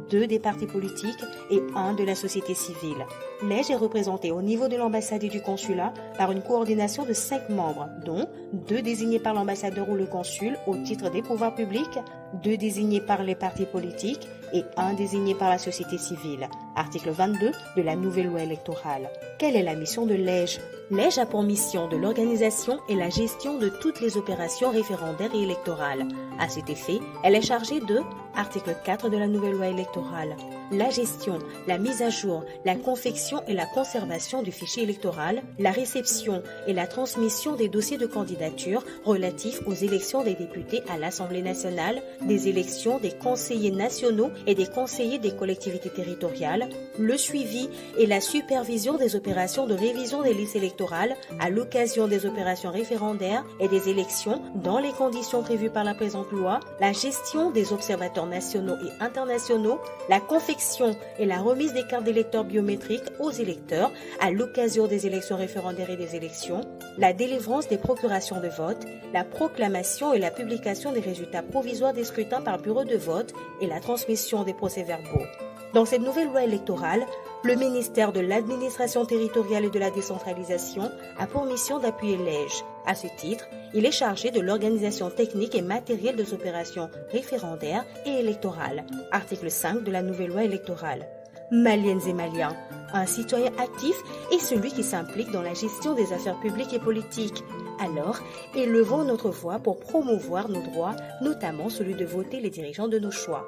Speaker 4: 2 des partis politiques et 1 de la société civile. L'EJ est représentée au niveau de l'ambassade et du consulat par une coordination de 5 membres, dont 2 désignés par l'ambassadeur ou le consul au titre des pouvoirs publics, 2 désignés par les partis politiques et 1 désigné par la société civile. Article 22 de la nouvelle loi électorale. Quelle est la mission de l'EJ? L'EJ a pour mission de l'organisation et la gestion de toutes les opérations référendaires et électorales. À cet effet, elle est chargée de article 4 de la nouvelle loi électorale, la gestion, la mise à jour, la confection et la conservation du fichier électoral, la réception et la transmission des dossiers de candidature relatifs aux élections des députés à l'Assemblée nationale, des élections des conseillers nationaux et des conseillers des collectivités territoriales, le suivi et la supervision des opérations de révision des listes électorales à l'occasion des opérations référendaires et des élections dans les conditions prévues par la présente loi, la gestion des observateurs nationaux et internationaux, la confection et la remise des cartes d'électeurs biométriques aux électeurs à l'occasion des élections référendaires et des élections, la délivrance des procurations de vote, la proclamation et la publication des résultats provisoires des scrutins par bureau de vote et la transmission des procès-verbaux. Dans cette nouvelle loi électorale, le ministère de l'Administration territoriale et de la décentralisation a pour mission d'appuyer l'EJ. À ce titre, il est chargé de l'organisation technique et matérielle des opérations référendaires et électorales. Article 5 de la nouvelle loi électorale. Maliennes et Maliens, un citoyen actif est celui qui s'implique dans la gestion des affaires publiques et politiques. Alors, élevons notre voix pour promouvoir nos droits, notamment celui de voter les dirigeants de nos choix.